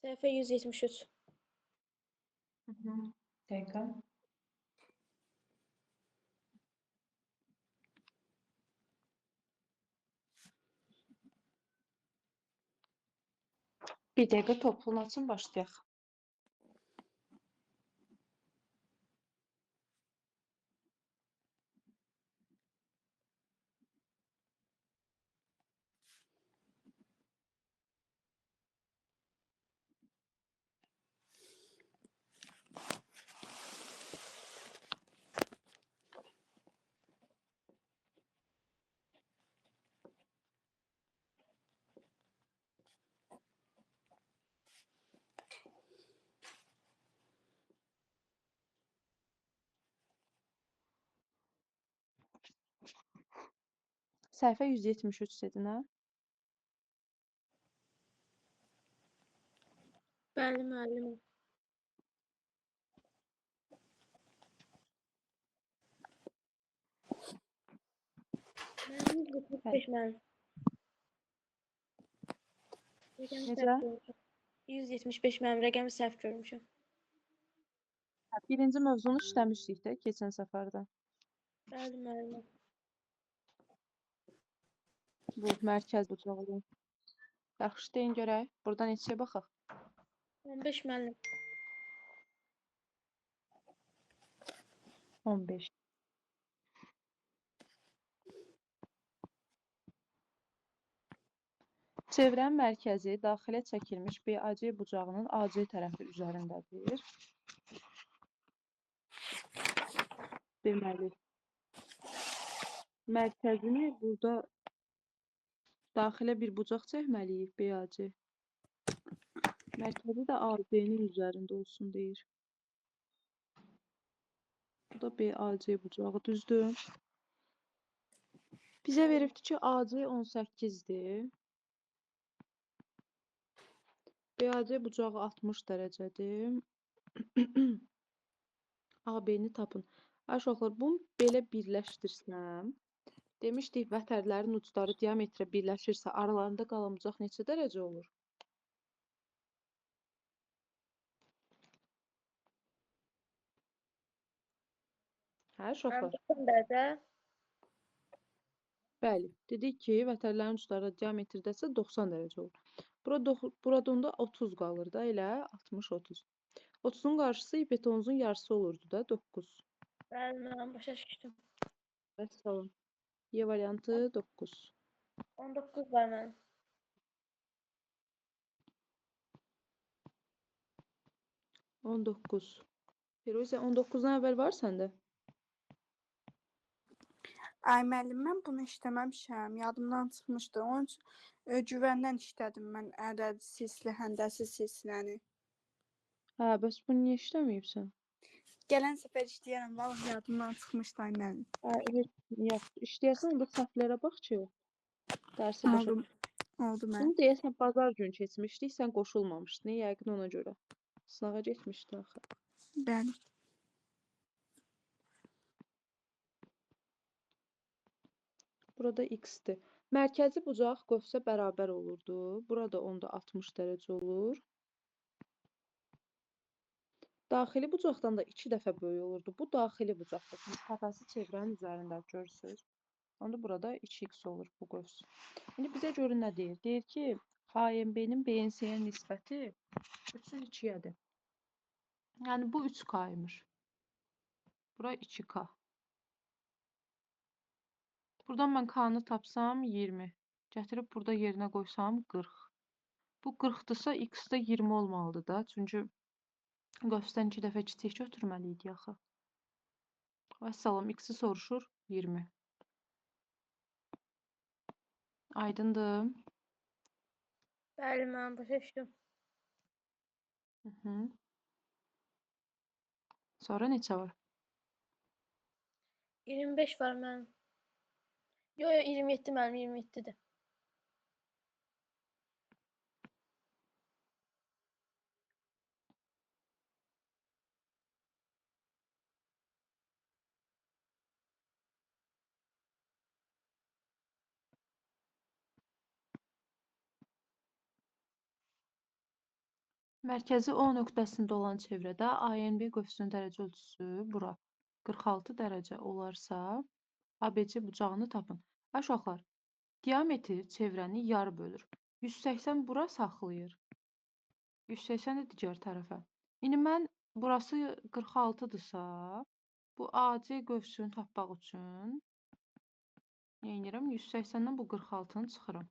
Səhifə 173. Dəqiqə. Bir dəqiqə toplunu açın, başlayaq. Səhifə 173 dedin, hə? Bəli, müəllimim. Mənim 175 müəllim. Rəqəmi Necə? səhv görmüşəm. 175 müəllim, rəqəmi səhv görmüşəm. Birinci mövzunu işləmişdik də keçən səfərdə. Bəli, müəllimim. Bu, mərkəz bucağı. Yaxşı, deyin görək. Burada neçəyə baxaq? 15 müəllim. 15. Çevrənin mərkəzi daxilə çəkilmiş BAC bucağının AC tərəfi üzərindədir. Deməli, mərkəzini burada daxilə bir bucaq çəkməliyik, BAC. Mərkəzi də AC-nin üzərində olsun deyir. Bu da BAC bucağı, düzdür? Bizə veribdir ki, AC 18-dir. BAC bucağı 60 dərəcədir. AB-ni tapın. Ay uşaqlar, bunu belə birləşdirsəm, demişdik, vətərlərin ucları diametrə birləşirsə, aralarında qalan bucaq neçə dərəcə olur? Hə, uşaqlar? 90 dərəcə. Bəli, dedik ki, vətərlərin ucları diametrdəsə 90 dərəcə olur. Burada onda 30 qalır da, elə 60-30. 30-un qarşısı hipotenuzun yarısı olurdu da, 9. Bəli, mən başa düşdüm. Vəssalam. Y variantı 9. 19 var mənim. 19. Firuzə, 19-dan əvvəl var səndə? Ay müəllim, mən bunu işləməmişəm. Yadımdan çıxmışdı. Onun üçün güvəndən işlədim mən ədəd silsilə, həndəsi silsiləni. Hə, bəs bunu niyə işləməyibsən? Gələn səfər işləyərəm. Vallah yadımdan çıxmışdı ay müəllim. Hə, evet, yaxşı. İşləyərsən onda səhvlərə bax ki, dərsi başa. Oldu. Oldu müəllim. Bunu deyəsən bazar günü keçmişdik, sən qoşulmamışdın, yəqin ona görə. Sınağa getmişdin axı. Bəli. Burada x-dir. Mərkəzi bucaq qövsə bərabər olurdu. Burada onda 60 dərəcə olur. Daxili bucaqdan da 2 dəfə böyük olurdu. Bu daxili bucaqdır. Təpəsi çevrənin üzərində görürsünüz. Onda burada 2x olur bu qövs. İndi bizə görün nə deyir? Deyir ki, AMB-nin BNC-yə nisbəti 3-ün 2-yədir. Yəni bu 3K imiş. Bura 2K. Buradan mən K-nı tapsam 20. Gətirib burada yerinə qoysam 40. Bu 40-dırsa X də 20 olmalıdır da. Çünki qövsdən 2 dəfə kiçik götürməli idi axı. Vəssalam, X-i soruşur 20. Aydındır. Bəli, mən başa düşdüm. Sonra neçə var? 25 var mənim. Yo, yo, 27 mənim, 27-dir. Mərkəzi O nöqtəsində olan çevrədə ANB qövsünün dərəcə ölçüsü bura 46 dərəcə olarsa, ABC bucağını tapın. Ay uşaqlar, diametr çevrəni yarı bölür. 180 bura saxlayır. 180 də digər tərəfə. İndi mən burası 46-dırsa, bu AC qövsünü tapmaq üçün nə edirəm? 180-dən bu 46-nı çıxıram.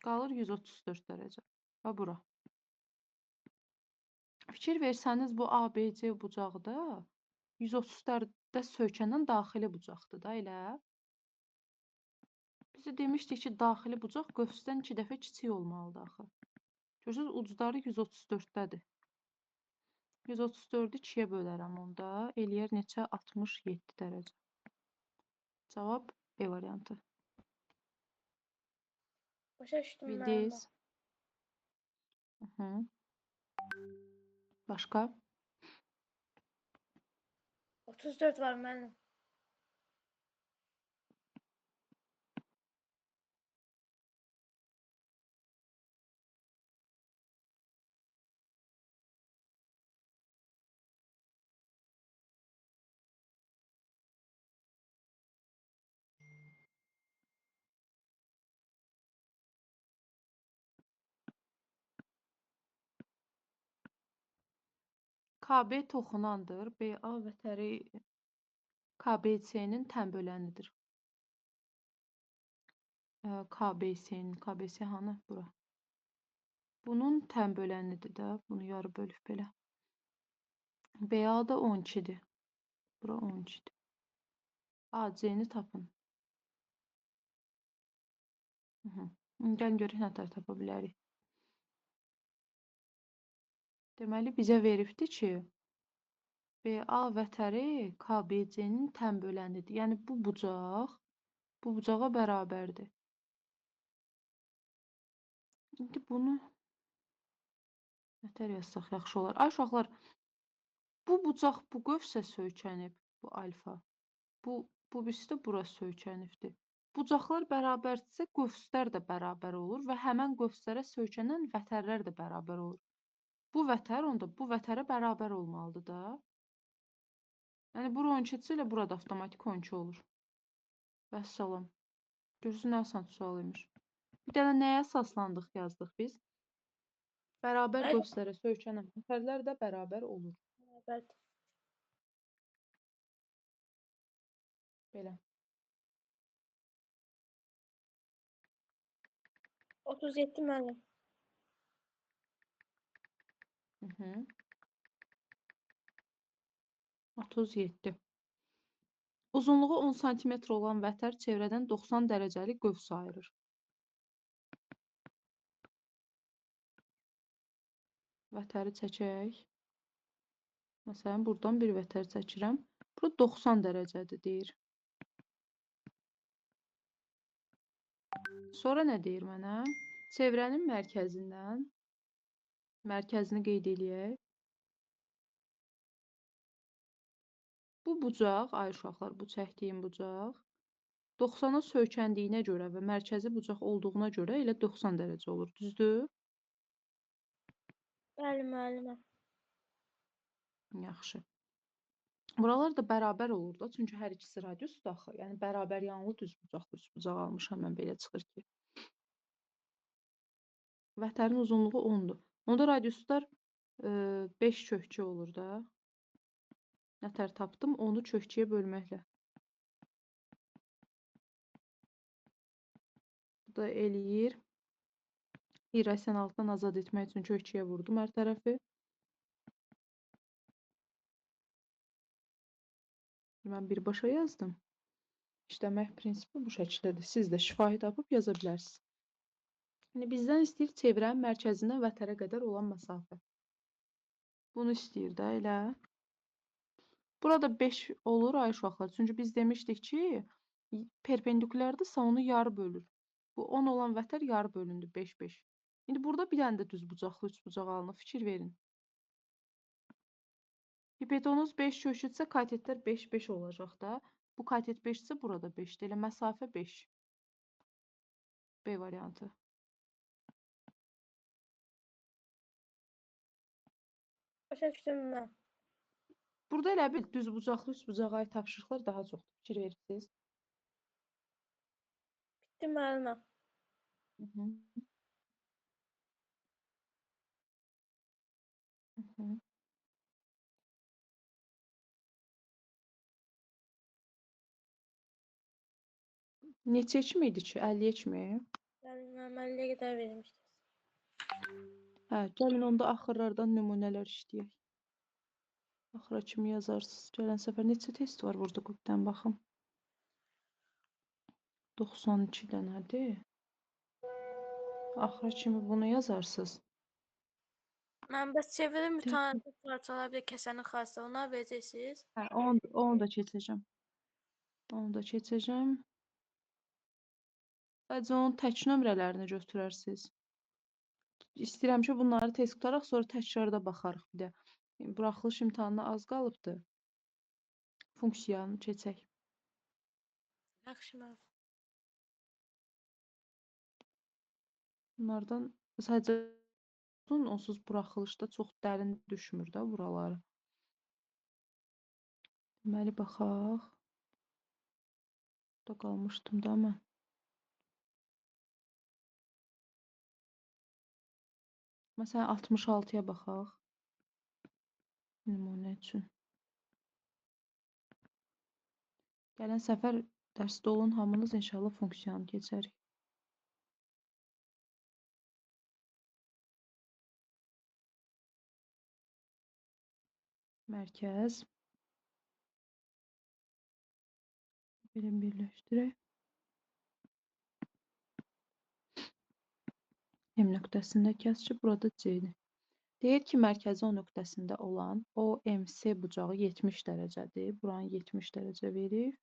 Qalır 134 dərəcə. Və bura. Fikir versəniz, bu ABC bucağı da 134-də söykənən daxili bucaqdır da, elə. Biz də demişdik ki, daxili bucaq qövsdən 2 dəfə kiçik olmalıdır axı. Görürsünüz, ucları 134-dədir. 134-ü 2-yə bölərəm onda. Eləyər neçə? 67 dərəcə. Cavab B variantı. Başa düşdüm müəllimə. Bildiniz? Başqa? 34 var müəllim. KB toxunandır. BA vətəri KBC-nin tənbölənidir. KBC-nin, KBC hanı? Bura. Bunun tənbölənidir də. Bunu yarı bölüb belə. BA da 12-dir. Bura 12-dir. AC-ni tapın. Gəlin görək nə tər tapa bilərik. Deməli, bizə veribdir ki, BA vətəri KBC-nin tənbölənidir. Yəni, bu bucaq, bu bucağa bərabərdir. İndi bunu nətər yazsaq yaxşı olar. Ay uşaqlar, bu bucaq bu qövsə söykənib, bu alfa. Bu birisi də bura söykənibdir. Bucaqlar bərabərdirsə, qövslər də bərabər olur və həmən qövslərə söykənən vətərlər də bərabər olur. Bu vətər onda bu vətərə bərabər olmalıdır da. Yəni, bura 12-dirsə, elə burada avtomatik 12 olur. Vəssalam. Görürsün, nə asan sual imiş. Bir dənə nəyə əsaslandıq yazdıq biz? Bərabər qövslərə söykənən vətərlər də bərabər olur. Bərabərdir. Belə. 37 müəllim. 37. Uzunluğu 10 sm olan vətər çevrədən 90 dərəcəlik qövs ayırır. Vətəri çəkək. Məsələn, buradan bir vətər çəkirəm. Bura 90 dərəcədir, deyir. Sonra nə deyir mənə? Çevrənin mərkəzindən, mərkəzini qeyd eləyək. Bu bucaq, ay uşaqlar, bu çəkdiyim bucaq 90-a söykəndiyinə görə və mərkəzi bucaq olduğuna görə elə 90 dərəcə olur. Düzdür? Bəli, müəllimə. Yaxşı. Buralar da bərabər olur da, çünki hər ikisi radiusdur axı. Yəni, bərabər yanlı düz bucaqlı üç bucaq almışam mən, belə çıxır ki. Vətərin uzunluğu 10-dur. Onda radiuslar 5 kök 2 olur da. Nətər tapdım? 10-u kök 2-yə bölməklə. Bu da eləyir. İrrasionallıqdan azad etmək üçün kök 2-yə vurdum hər tərəfi. Mən birbaşa yazdım. İşləmək prinsipi bu şəkildədir. Siz də şifahi tapıb yaza bilərsiniz. İndi bizdən istəyir çevrənin mərkəzindən vətərə qədər olan məsafə. Bunu istəyir də elə. Burada 5 olur ay uşaqlar. Çünki biz demişdik ki, perpendikulyardırsa onu yarı bölür. Bu 10 olan vətər yarı bölündü 5 5. İndi burada bir dənə də düz bucaqlı üç bucaq alınır. Fikir verin. Hipotenuz 5 köküdürsə katetlər 5 5 olacaq da. Bu katet 5 isə burada 5-dir. Elə məsafə 5. B variantı. Başa düşdüm mən. Burada elə bil düzbucaqlı, üçbucağa aid tapşırıqlar daha çoxdur. Fikir verirsiniz. Bitdi müəllimə. Neçə kimi idi ki? 50-yə kimi? Bəli, müəllim, 50-yə qədər vermişdiniz. Hə, gəlin onda axırlardan nümunələr işləyək. Axıra kimi yazarsınız. Gələn səfər neçə test var burada qrupdan baxım. 92 dənədir. Axıra kimi bunu yazarsınız. Mən bəs çevirim mütənasib parçalar bir də kəsənin xassəsi, onları verəcəksiniz. Hə, onu da keçəcəm. Onu da keçəcəm. Sadəcə onun tək nömrələrini götürərsiniz. İstəyirəm ki, bunları tez qutaraq, sonra təkrarda baxarıq bir də. Buraxılış imtahanına az qalıbdır. Funksiyanı keçək. Yaxşı, müəllim. Bunlardan sadəcə onsuz buraxılışda çox dərin düşmür də buraları. Deməli, baxaq. Burada qalmışdım da mən. Məsələn, 66-ya baxaq. Nümunə üçün. Gələn səfər dərsdə olun, hamınız inşallah funksiyanı keçərik. Mərkəz. Belə birləşdirək. M nöqtəsində kəsici, burada C-dir. Deyir ki, mərkəzi O nöqtəsində olan OMC bucağı 70 dərəcədir. Buranı 70 dərəcə verib.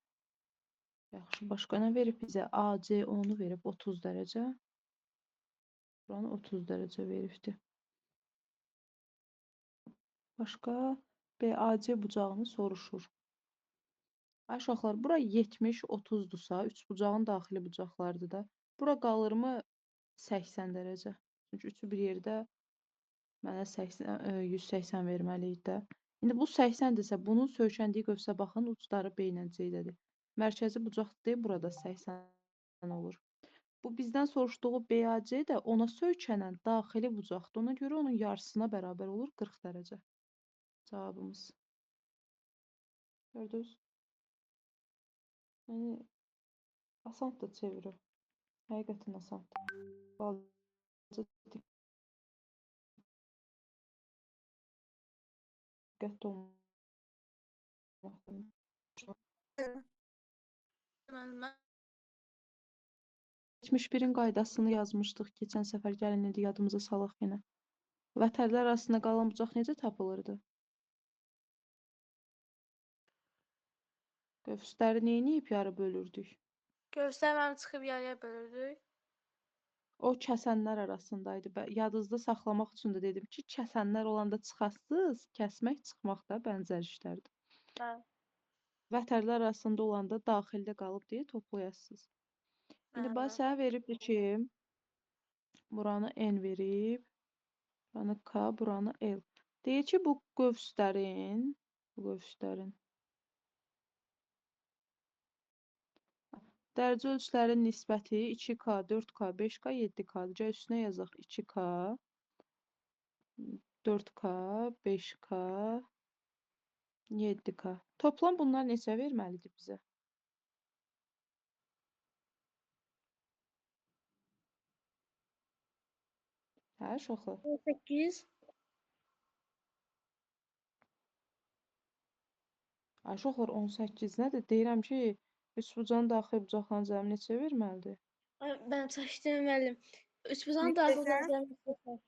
Yaxşı, başqa nə verib bizə? ACO-nu verib 30 dərəcə. Buranı 30 dərəcə veribdir. Başqa BAC bucağını soruşur. Ay uşaqlar, bura 70, 30-dursa, üç bucağın daxili bucaqlardır da. Bura qalırmı 80 dərəcə? Çünki üçü bir yerdə mənə 180 verməli idi də. İndi bu 80-dirsə, bunun söykəndiyi qövsə baxın, ucları B ilə C-dədir. Mərkəzi bucaq D burada 80 olur. Bu bizdən soruşduğu BAC də ona söykənən daxili bucaqdır. Ona görə onun yarısına bərabər olur 40 dərəcə. Cavabımız. Gördünüz? Yəni, asandır çevirə. Həqiqətən asandır. Balaca diqqətli olmaq. Müəllimə. 71-in qaydasını yazmışdıq keçən səfər. Gəlin indi yadımıza salaq yenə. Vətərlər arasında qalan bucaq necə tapılırdı? Qövsləri neyniyib yarı bölürdük? Qövslər mənim çıxıb yarıya bölürdük. O kəsənlər arasındaydı. Yadınızda saxlamaq üçün də dedim ki, kəsənlər olanda çıxasınız, kəsmək, çıxmaq da bənzər işlərdir. Hə. Vətərlər arasında olanda daxildə qalıb deyə toplayasınız. İndi bax sənə veribdir ki, buranı N verib, buranı K, buranı L. Deyir ki, bu qövslərin dərəcə ölçülərin nisbəti 2K, 4K, 5K, 7K-dır. Gəl üstünə yazaq 2K, 4K, 5K, 7K. Toplam bunlar neçə verməlidir bizə? Hə, uşaqlar? 18. Ay, uşaqlar, 18 nədir? Deyirəm ki, üçbucağın daxili bucaqların cəmi neçə verməlidir? Ay, mən çaşdım, müəllim. Üçbucağın daxili bucaqların cəmi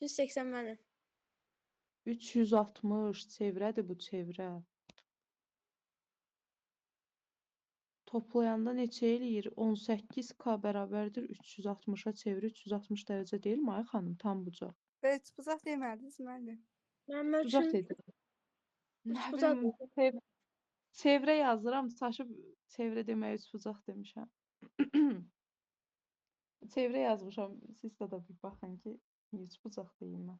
180 müəllim. 360 çevrədir bu çevrə. Toplayanda neçə eləyir? 18K bərabərdir 360-a çevir. 360 dərəcə deyilmi, Ay xanım? Tam bucaq. Üçbucaq demədiniz, müəllim. Mənim Bucaq üçün dedim. Nə üçbucaq bilim, çevrə yazıram, çaşıb çevrə deməyə üçbucaq demişəm. Çevrə yazmışam, siz də bir baxın ki, üçbucaq deyim mən.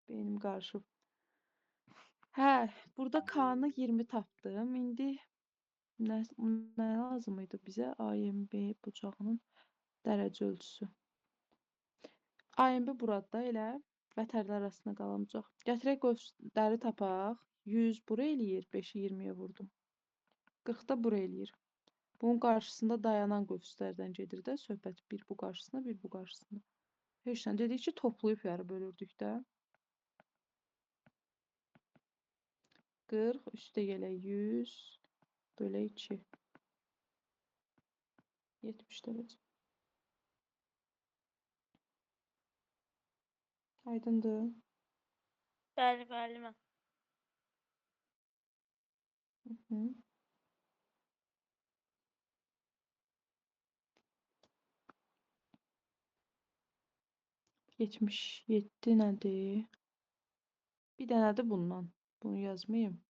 Beynim qarışıb. Hə, burada K-nı 20 tapdım. İndi nə lazım idi bizə? AMB bucağının dərəcə ölçüsü. AMB burada elə vətərlər arasında qalan bucaq. Gətirək qövsləri tapaq. 100 bura eləyir. 5-i 20-yə vurdum. 40 da bura eləyir. Bunun qarşısında dayanan qövslərdən gedir də söhbət. Bir bu qarşısında, bir bu qarşısında. Heç nə dedik ki, toplayıb yarı bölürdük də. 40 üstə gələk 100 bölə 2. 70 dərəcə. Aydındır. Bəli, müəllimə. Hı -hı. 77 nədir? Bir dənədir bundan. Bunu yazmayayım.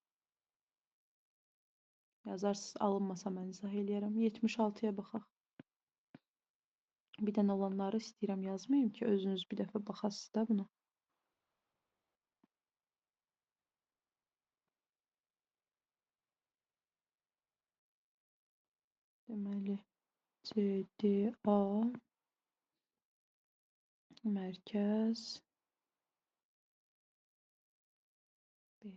Yazarsınız, alınmasa mən izah eləyərəm. 76-ya baxaq. Bir dənə olanları istəyirəm yazmayayım ki, özünüz bir dəfə baxasınız da buna. Deməli, C, D, A, mərkəz, B.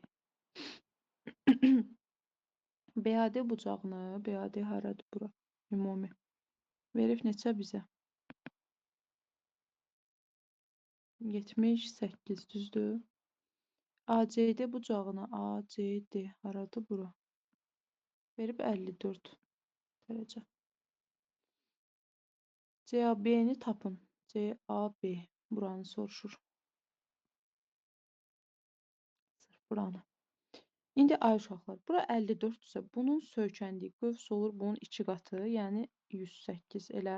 BAD bucağını, BAD haradır bura? Ümumi. Verib neçə bizə? 78, düzdür. ACD bucağını, ACD haradır bura? Verib 54 dərəcə. CAB-ni tapın. CAB buranı soruşur. Sırf buranı. İndi ay uşaqlar, bura 54-dürsə, bunun söykəndiyi qövs olur bunun 2 qatı, yəni 108 elə.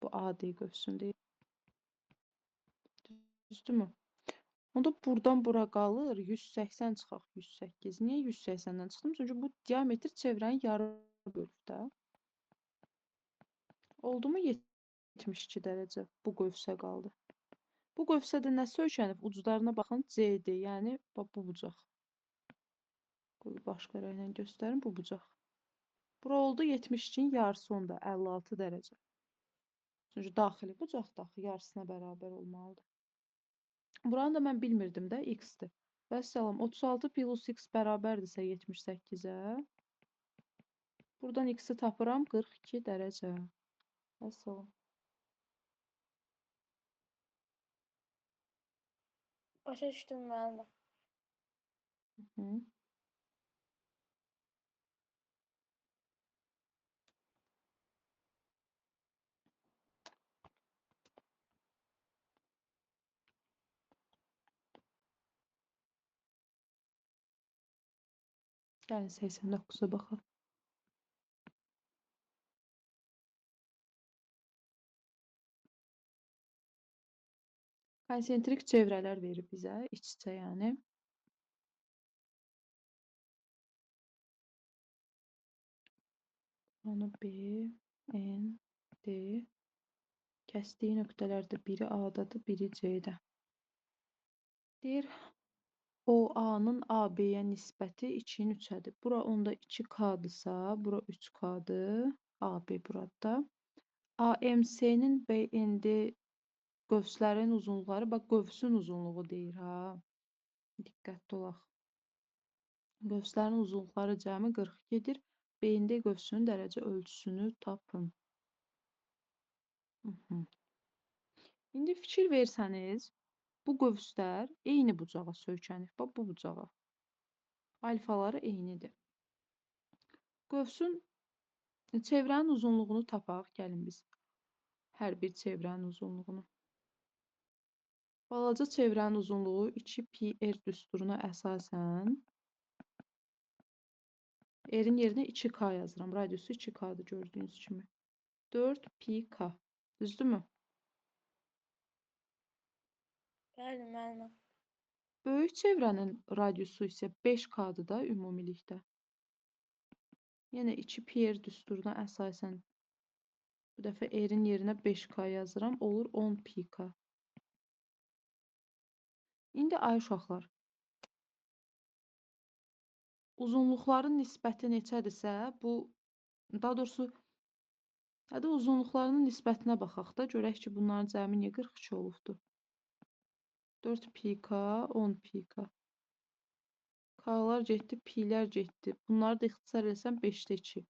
Bu AD qövsündür. Düzdürmü? Onda buradan bura qalır 180 çıxaq 108. Niyə 180-dən çıxdım? Çünki bu diametr çevrənin yarı bölüb də. Oldu mu 72 dərəcə bu qövsə qaldı. Bu qövsədə nə söykənib? Uclarına baxın, CD, yəni bax bu bucaq. Qoy başqa rənglə göstərim, bu bucaq. Bura oldu 72-nin yarısı onda, 56 dərəcə. Çünki daxili bucaq daxili yarısına bərabər olmalıdır. Buranı da mən bilmirdim də, x-dir. Vəssalam, 36 plus x bərabərdirsə 78-ə. Buradan x-i tapıram, 42 dərəcə. Vəssalam. Başa düşdüm müəllimə. Hı. Gəlin 89-a baxaq. Konsentrik çevrələr verir bizə, iç-içə yəni. Onu B, N, D. Kəsdiyi nöqtələrdə biri A-dadır, biri C-də. Deyir, OA-nın AB-yə nisbəti 2-nin 3-ədir. Bura onda 2K-dırsa, bura 3K-dır. AB burada. AMC-nin BND qövslərin uzunluqları, bax qövsün uzunluğu deyir ha. Diqqətli olaq. Qövslərin uzunluqları cəmi 42-dir. BND qövsünün dərəcə ölçüsünü tapın. İndi fikir versəniz, bu qövslər eyni bucağa söykənir. Bax bu bucağa. Alfaları eynidir. Qövsün çevrənin uzunluğunu tapaq. Gəlin biz hər bir çevrənin uzunluğunu. Balaca çevrənin uzunluğu 2 pi r düsturuna əsasən r-in yerinə 2K yazıram. Radiusu 2K-dır gördüyünüz kimi. 4 pi K. Düzdürmü? Bəli, müəllimə. Böyük çevrənin radiusu isə 5K-dır da ümumilikdə. Yenə 2 pi r düsturuna əsasən bu dəfə r-in yerinə 5K yazıram. Olur 10 pi K. İndi ay uşaqlar, uzunluqların nisbəti neçədirsə, bu, daha doğrusu, hadi uzunluqlarının nisbətinə baxaq da, görək ki, bunların cəmi niyə 42 olubdur? 4 pi k, 10 pi k. K-lar getdi, pi-lər getdi. Bunları da ixtisar eləsəm 5-də 2.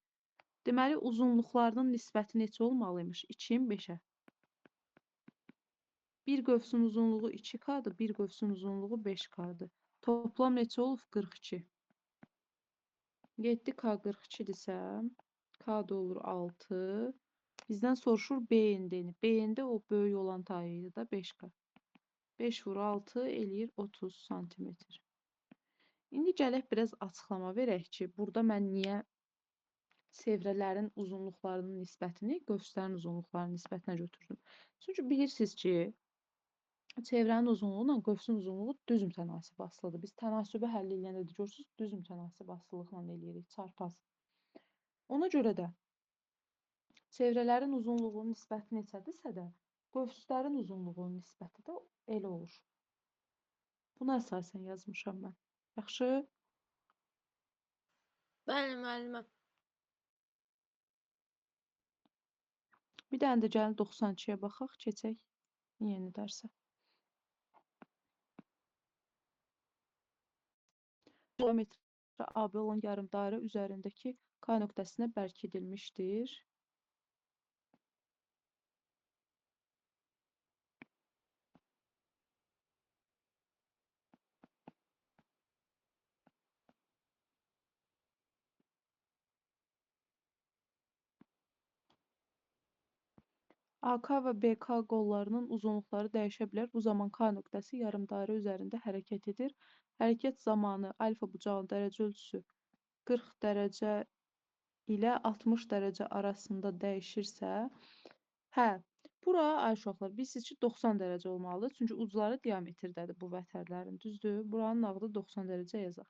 Deməli, uzunluqlarının nisbəti neçə olmalıymış? 2-nin 5-ə. Bir qövsün uzunluğu 2K-dır, bir qövsün uzunluğu 5K-dır. Toplam neçə olub? 42. 7K 42-dirsə, K da olur 6. Bizdən soruşur BND-ni. BND o böyük olan tayı idi da 5K. 5 vur 6 eləyir 30 santimetr. İndi gələk biraz açıqlama verək ki, burada mən niyə çevrələrin uzunluqlarının nisbətini qövslərin uzunluqlarının nisbətinə götürdüm. Çünki bilirsiniz ki, çevrənin uzunluğu ilə qövsün uzunluğu düz mütənasib asılıdır. Biz tənasübü həll eləyəndə də görürsünüz, düz mütənasib asılılıqla eləyirik, çarpaz. Ona görə də çevrələrin uzunluğunun nisbəti neçədirsə də, qövslərin uzunluğunun nisbəti də elə olur. Buna əsasən yazmışam mən. Yaxşı? Bəli, müəllimə. Bir dənə də gəlin 92-yə baxaq, keçək yeni dərsə. Diametri AB olan yarım dairə üzərindəki K nöqtəsinə bərkidilmişdir. AK və BK qollarının uzunluqları dəyişə bilər. Bu zaman K nöqtəsi yarım dairə üzərində hərəkət edir. Hərəkət zamanı alfa bucağının dərəcə ölçüsü 40 dərəcə ilə 60 dərəcə arasında dəyişirsə, hə, bura ay uşaqlar, bilirsiniz ki, 90 dərəcə olmalıdır. Çünki ucları diametrdədir bu vətərlərin, düzdür? Buranın adı 90 dərəcə yazaq.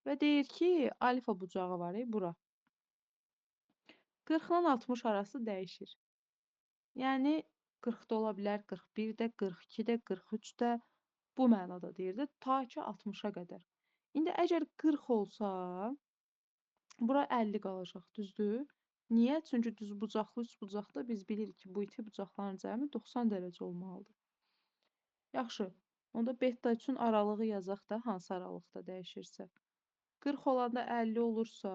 Və deyir ki, alfa bucağı var, bura. 40 ilə 60 arası dəyişir. Yəni 40 da ola bilər, 41 də, 42 də, 43 də, bu mənada deyir də, ta ki 60-a qədər. İndi əgər 40 olsa, bura 50 qalacaq, düzdür? Niyə? Çünki düz bucaqlı üç bucaqda biz bilirik ki, bu iti bucaqların cəmi 90 dərəcə olmalıdır. Yaxşı, onda beta üçün aralığı yazaq da, hansı aralıqda dəyişirsə. 40 olanda 50 olursa,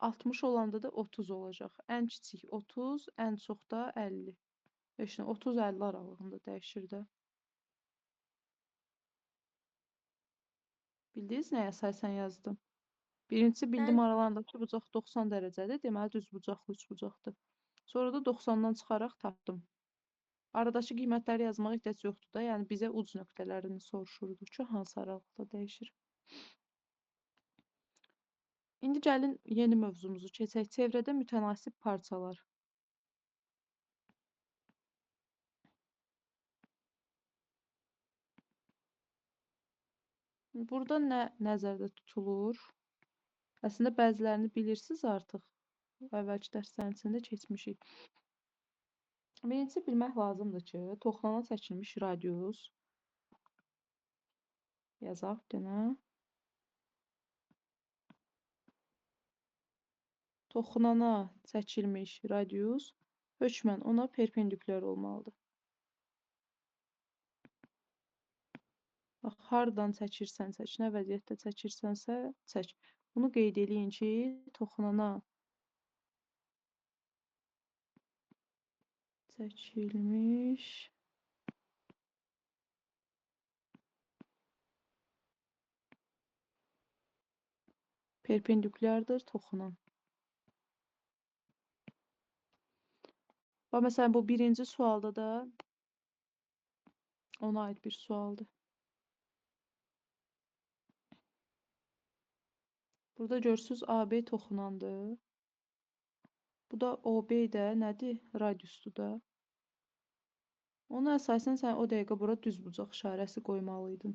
60 olanda da 30 olacaq. Ən kiçik 30, ən çox da 50. 30-50 aralığında dəyişir də. Bildiniz nəyə əsasən yazdım? Birincisi bildim aralarındakı bucaq 90 dərəcədir. Deməli düz bucaqlı üç bucaqdır. Sonra da 90-dan çıxaraq tapdım. Aradakı qiymətləri yazmağa ehtiyac yoxdur da. Yəni bizə uc nöqtələrini soruşurdu ki, hansı aralıqda dəyişir. İndi gəlin yeni mövzumuzu keçək. Çevrədə mütənasib parçalar. Burada nə nəzərdə tutulur? Əslində bəzilərini bilirsiniz artıq. Əvvəlki dərslərin içində keçmişik. Birincisi bilmək lazımdır ki, toxunana çəkilmiş radius yazaq bir dənə. Toxunana çəkilmiş radius hökmən ona perpendikulyar olmalıdır. Bax, hardan çəkirsən çək, nə vəziyyətdə çəkirsənsə çək. Bunu qeyd eləyin ki, toxunana çəkilmiş perpendikulyardır toxunan. Bax, məsələn, bu birinci sualda da ona aid bir sualdır. Burada görürsünüz, AB toxunandır. Bu da OB də nədir? Radiusdur da. Ona əsasən sən o dəqiqə bura düz bucaq işarəsi qoymalıydın.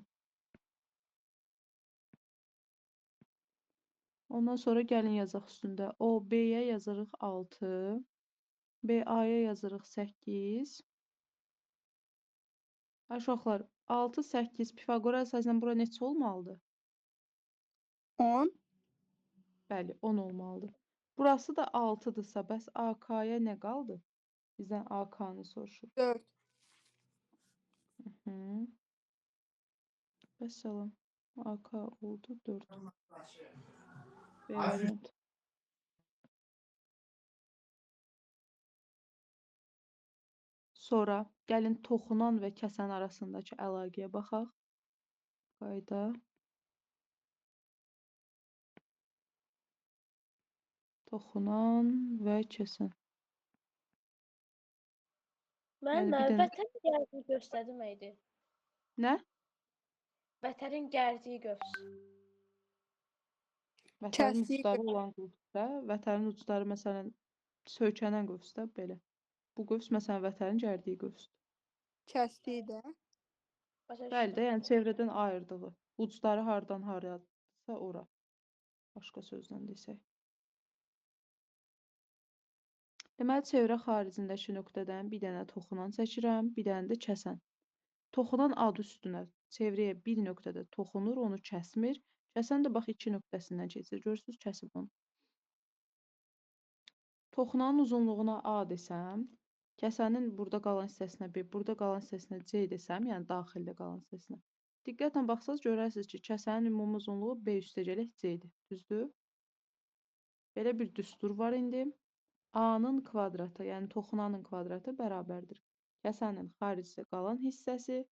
Ondan sonra gəlin yazaq üstündə. OB-yə yazırıq 6. BA-ya yazırıq 8. Ay uşaqlar, 6, 8 Pifaqora əsasından bura neçə olmalıdır? 10. Bəli, 10 olmalıdır. Burası da 6-dırsa, bəs AK-ya nə qaldı? Bizdən AK-nı soruşur. 4. Vəssalam. AK oldu 4. B variantı. Sonra gəlin toxunan və kəsən arasındakı əlaqəyə baxaq. Qayda. Toxunan və kəsən. Müəllim, Yəni bir dənə vətən gərdiyi qövs nə deməkdir? Nə? Vətənin gərdiyi qövs. Vətənin Kəsdiyi ucları olan qövsdə, vətənin ucları məsələn söykənən qövsdə belə. Bu qövs məsələn vətənin gərdiyi qövsdür. Kəsdiyi də. Başa Bəli də, düşdüm. yəni çevrədən ayırdığı. Ucları hardan harayadırsa ora. Başqa sözlə desək. Deməli, çevrə xaricindəki nöqtədən bir dənə toxunan çəkirəm, bir dənə də kəsən. Toxunan adı üstünə çevrəyə bir nöqtədə toxunur, onu kəsmir. Kəsən də bax 2 nöqtəsindən keçir. Görürsünüz, kəsib onu. Toxunanın uzunluğuna A desəm, kəsənin burada qalan hissəsinə B, burada qalan hissəsinə C desəm, yəni daxildə qalan hissəsinə. Diqqətlə baxsaz görərsiniz ki, kəsənin ümumi uzunluğu B üstəgələk C-dir. Düzdür? Belə bir düstur var indi. A-nın kvadratı, yəni toxunanın kvadratı bərabərdir. Kəsənin xaricdə qalan hissəsi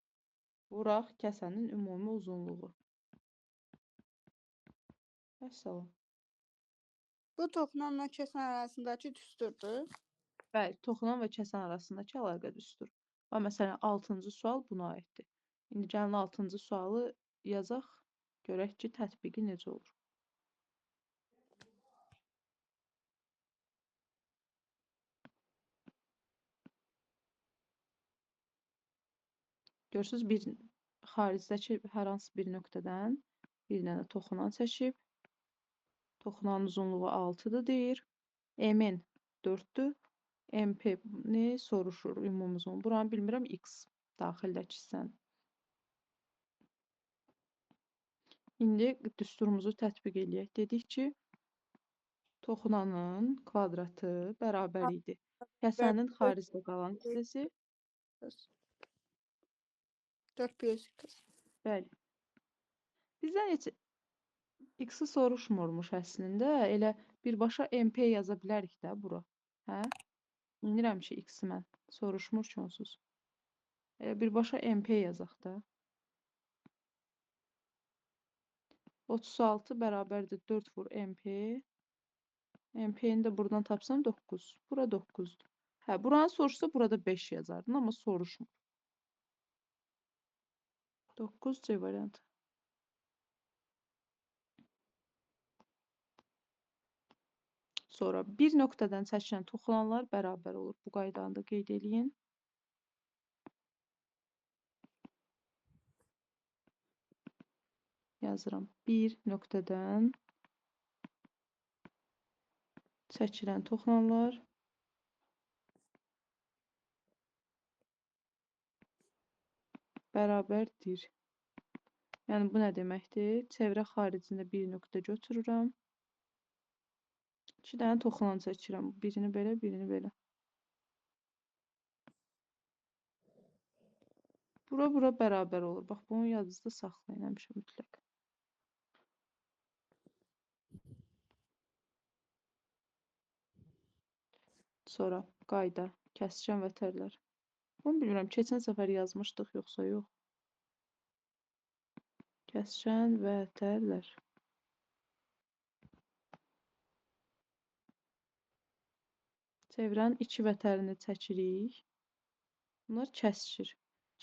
vuraq kəsənin ümumi uzunluğu. Vəssalam. Bu toxunanla kəsən arasındakı düsturdur. Bəli, toxunan və kəsən arasındakı əlaqə düstur. Bax, məsələn, 6-cı sual buna aiddir. İndi gəlin 6-cı sualı yazaq, görək ki, tətbiqi necə olur. Görürsünüz, bir xaricdəki hər hansı bir nöqtədən bir dənə toxunan çəkib. Toxunanın uzunluğu 6-dır deyir. MN 4-dür. MP-ni soruşur ümumi uzunluğu. Buranı bilmirəm, X daxildəki hissəni. İndi düsturumuzu tətbiq eləyək. Dedik ki, toxunanın kvadratı bərabər idi. Kəsənin xaricdə qalan hissəsi 4 bölü 8. Bəli. Bizdən heç X-i soruşmurmuş əslində. Elə birbaşa MP yaza bilərik də bura. Hə? İnirəm ki, X-i mən. Soruşmur ki, onsuz. Elə birbaşa MP yazaq da. 36 bərabərdir 4 vur MP. MP-ni də buradan tapsam 9. Bura 9-dur. Hə, buranı soruşsa burada 5 yazardın, amma soruşmur. 9 C variantı. Sonra bir nöqtədən çəkilən toxunanlar bərabər olur. Bu qaydanı da qeyd eləyin. Yazıram. Bir nöqtədən çəkilən toxunanlar bərabərdir. Yəni, bu nə deməkdir? Çevrə xaricində bir nöqtə götürürəm. 2 dənə toxunan çəkirəm. Birini belə, birini belə. Bura, bura bərabər olur. Bax, bunu yadınızda saxlayın həmişə mütləq. Sonra qayda, kəsişən vətərlər. Bunu bilmirəm, keçən səfər yazmışdıq yoxsa yox. Kəsişən vətərlər. Çevrənin iki vətərini çəkirik. Bunlar kəsişir.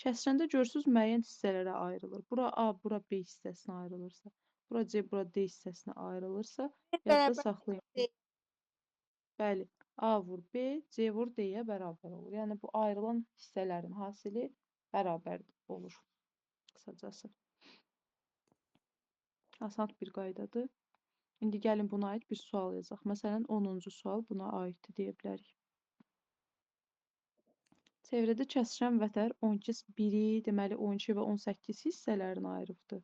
Kəsişəndə görürsünüz, müəyyən hissələrə ayrılır. Bura A, bura B hissəsinə ayrılırsa, bura C, bura D hissəsinə ayrılırsa, yadda saxlayın. Bəli, A vur B, C vur D-yə bərabər olur. Yəni, bu ayrılan hissələrin hasili bərabər olur, qısacası. Asan bir qaydadır. İndi gəlin buna aid bir sual yazaq. Məsələn, 10-cu sual buna aiddir deyə bilərik. Çevrədə kəsişən vətər 12, biri, deməli 12 və 18 hissələrini ayırıbdır.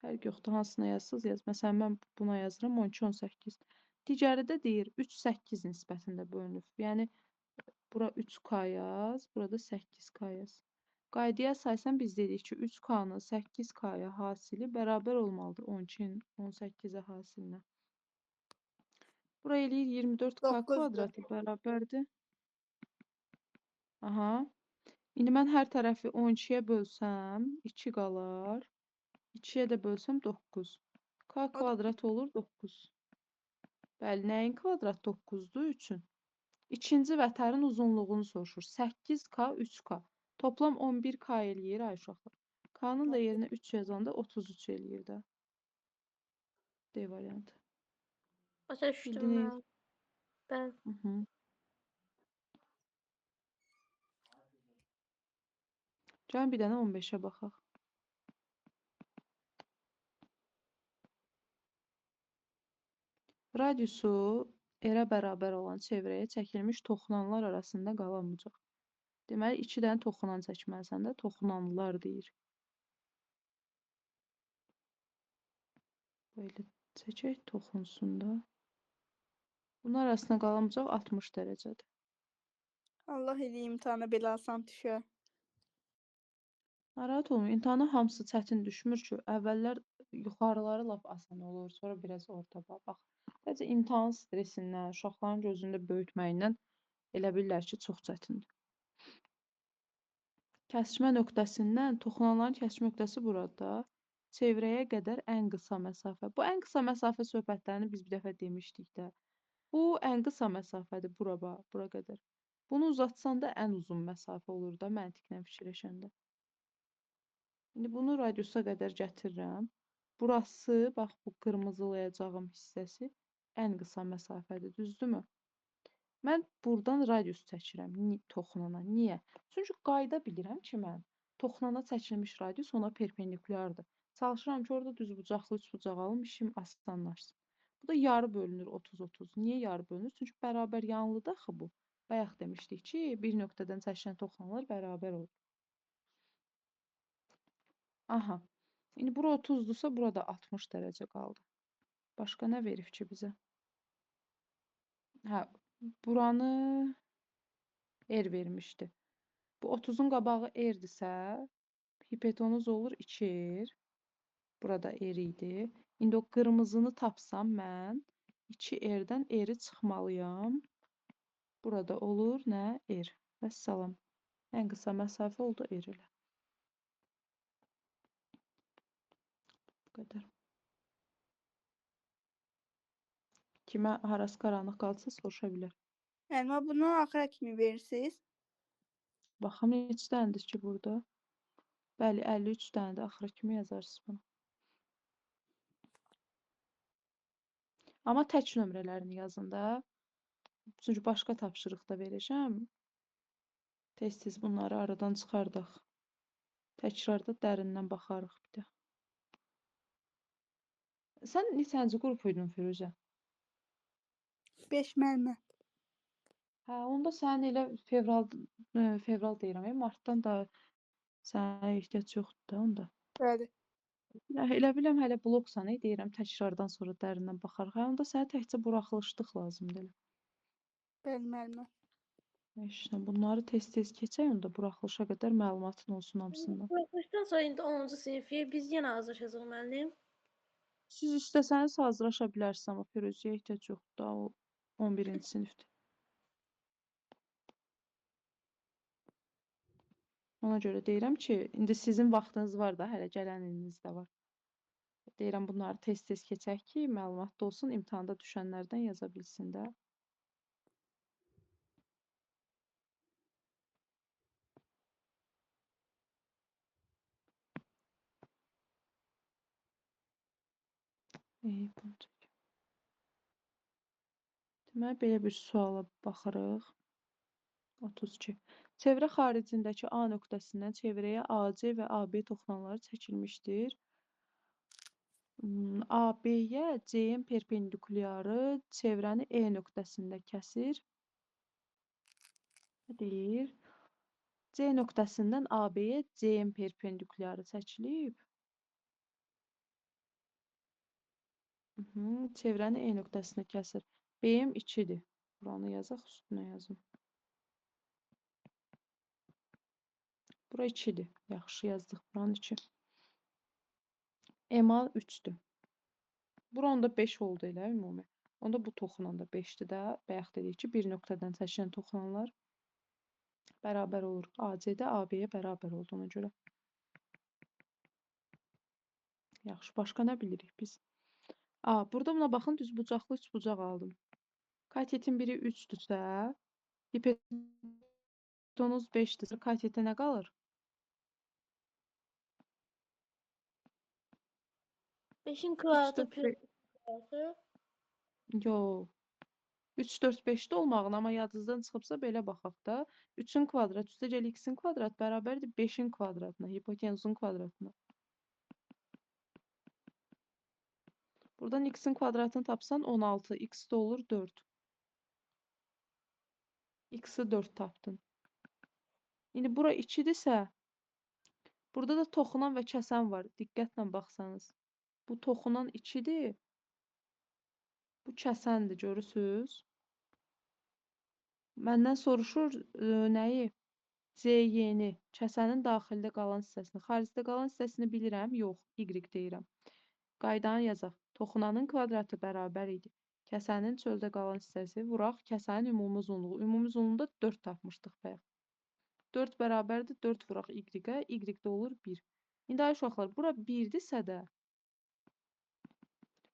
Fərq yoxdur, hansına yazsız yaz. Məsələn, mən buna yazıram 12, 18. Digəri də deyir 3, 8 nisbətində bölünüb. Yəni, bura 3K yaz, burada 8K yaz. Qaydaya saysan biz dedik ki, 3K-nın 8K-ya hasili bərabər olmalıdır 12-nin 18-ə hasilinə. Bura eləyir 24K kvadratı bərabərdir. Aha. İndi mən hər tərəfi 12-yə bölsəm, 2 qalar. 2-yə də bölsəm 9. K kvadrat olur 9. Bəli, nəyin kvadrat 9-dur? 3-ün. İkinci vətərin uzunluğunu soruşur. 8K, 3K. Toplam 11K eləyir ay uşaqlar. K-nın da yerinə 3 yazanda 33 eləyir də. D variantı. Başa düşdüm mən. Bəli. Gəlin bir dənə 15-ə baxaq. Radiusu R-ə bərabər olan çevrəyə çəkilmiş toxunanlar arasında qalan bucaq. Deməli, 2 dənə toxunan çəkməlisən də, toxunanlar deyir. Belə çəkək, toxunsun da. Bunun arasında qalan bucaq 60 dərəcədir. Allah eləyim, imtahana belə asan düşə. Narahat olmayın, imtahana hamısı çətin düşmür ki, əvvəllər yuxarıları lap asan olur, sonra biraz orta bax. Sadəcə imtahan stresindən, uşaqların gözündə böyütməyindən elə bilirlər ki, çox çətindir. Kəsişmə nöqtəsindən, toxunanların kəsişmə nöqtəsi burada. Çevrəyə qədər ən qısa məsafə. Bu ən qısa məsafə söhbətlərini biz bir dəfə demişdik də. Bu ən qısa məsafədir bura, bura qədər. Bunu uzatsan da ən uzun məsafə olur da məntiqlə fikirləşəndə. İndi bunu radiusa qədər gətirirəm. Burası, bax bu qırmızılayacağım hissəsi ən qısa məsafədir, düzdürmü? Mən buradan radius çəkirəm toxunana. Niyə? Çünki qayda bilirəm ki, mən toxunana çəkilmiş radius ona perpendikulyardır. Çalışıram ki, orada düzbucaqlı üçbucaq alım, işim asanlaşsın. Bu da yarı bölünür 30-30. Niyə yarı bölünür? Çünki bərabər yanlıdır axı bu. Bayaq demişdik ki, bir nöqtədən çəkilən toxunanlar bərabər olur. Aha. İndi bura 30-dursa, burada 60 dərəcə qaldı. Başqa nə verib ki bizə? Hə, buranı R vermişdi. Bu 30-un qabağı R-dirsə, hipotenuz olur 2R. Burada R idi. İndi o qırmızını tapsam mən 2R-dən R-i çıxmalıyam. Burada olur nə? R. Vəssalam. Ən qısa məsafə oldu R ilə. Bu qədər. Kimə harası qaranlıq qalsa soruşa bilər. Müəllimə, bunu axıra kimi verirsiniz? Baxım, neçə dənədir ki burada? Bəli, 53 dənədir. Axıra kimi yazarsınız bunu. Amma tək nömrələrini yazın da. Çünki başqa tapşırıq da verəcəm. Tez-tez bunları aradan çıxardaq. Təkrarda dərindən baxarıq bir də. Sən neçənci qrup idin Firuzə? 5 müəllimə. Hə, onda sənin elə fevral deyirəm, martdan da sənə ehtiyac yoxdur da onda. Bəli. Elə biləm, hələ bloksan, deyirəm, təkrardan sonra dərindən baxarıq. Hə, onda sənə təkcə buraxılışlıq lazımdır elə. Bəli, müəllimə. İşte, bunları tez-tez keçək, onda buraxılışa qədər məlumatın olsun hamısından. Buraxılışdan sonra indi 10-cu sinifə biz yenə hazırlaşacağıq, müəllim. Siz istəsəniz hazırlaşa bilərsiniz, amma Firuzəyə ehtiyac yoxdur da, o 11-ci sinifdir. Ona görə deyirəm ki, indi sizin vaxtınız var da, hələ gələn iliniz də var. Deyirəm, bunları tez-tez keçək ki, məlumat da olsun, imtahanda düşənlərdən yaza bilsin də. Bunu çək. Deməli, belə bir suala baxırıq. 32. Çevrə xaricindəki A nöqtəsindən çevrəyə AC və AB toxunanları çəkilmişdir. AB-yə C-nin perpendikulyarı çevrəni E nöqtəsində kəsir. Deyir. C nöqtəsindən AB-yə CM perpendikulyarı çəkilib. Çevrəni E nöqtəsində kəsir. BM 2-dir. Buranı yazaq, üstünə yazım. Bura 2-dir. Yaxşı yazdıq. Buranın 2. MA 3-dür. Bura onda 5 oldu elə ümumi. Onda bu toxunan da 5-dir də. Bayaq dedik ki, bir nöqtədən çəkilən toxunanlar bərabər olur. AC-də AB-yə bərabər olduğuna görə. Yaxşı, başqa nə bilirik biz? Burada buna baxın, düzbucaqlı üçbucaq aldım. Katetin biri 3-dürsə, hipotenuz 5-dirsə, katetə nə qalır? 5-in kvadratı kvadratı. Yox. 3, 4, 5-də olmağın, amma yadınızdan çıxıbsa belə baxaq da. 3-ün kvadrat, üstəgəl x-in kvadrat bərabərdir 5-in kvadratına, hipotenuzun kvadratına. Buradan x-in kvadratını tapsan 16, x də olur 4. X-i 4 tapdın. İndi bura 2-dirsə, burada da toxunan və kəsən var. Diqqətlə baxsanız. Bu toxunan 2-dir. Bu kəsəndir, görürsünüz. Məndən soruşur nəyi? CY-ni, kəsənin daxildə qalan hissəsini. Xaricdə qalan hissəsini bilirəm? Yox, Y deyirəm. Qaydanı yazaq. Toxunanın kvadratı bərabər idi. Kəsənin çöldə qalan hissəsi vuraq kəsənin ümumi uzunluğu. Ümumi uzunluğunda 4 tapmışdıq bayaq. 4 bərabərdir 4 vuraq Y-ə. Y də olur 1. İndi ay uşaqlar, bura 1-dirsə də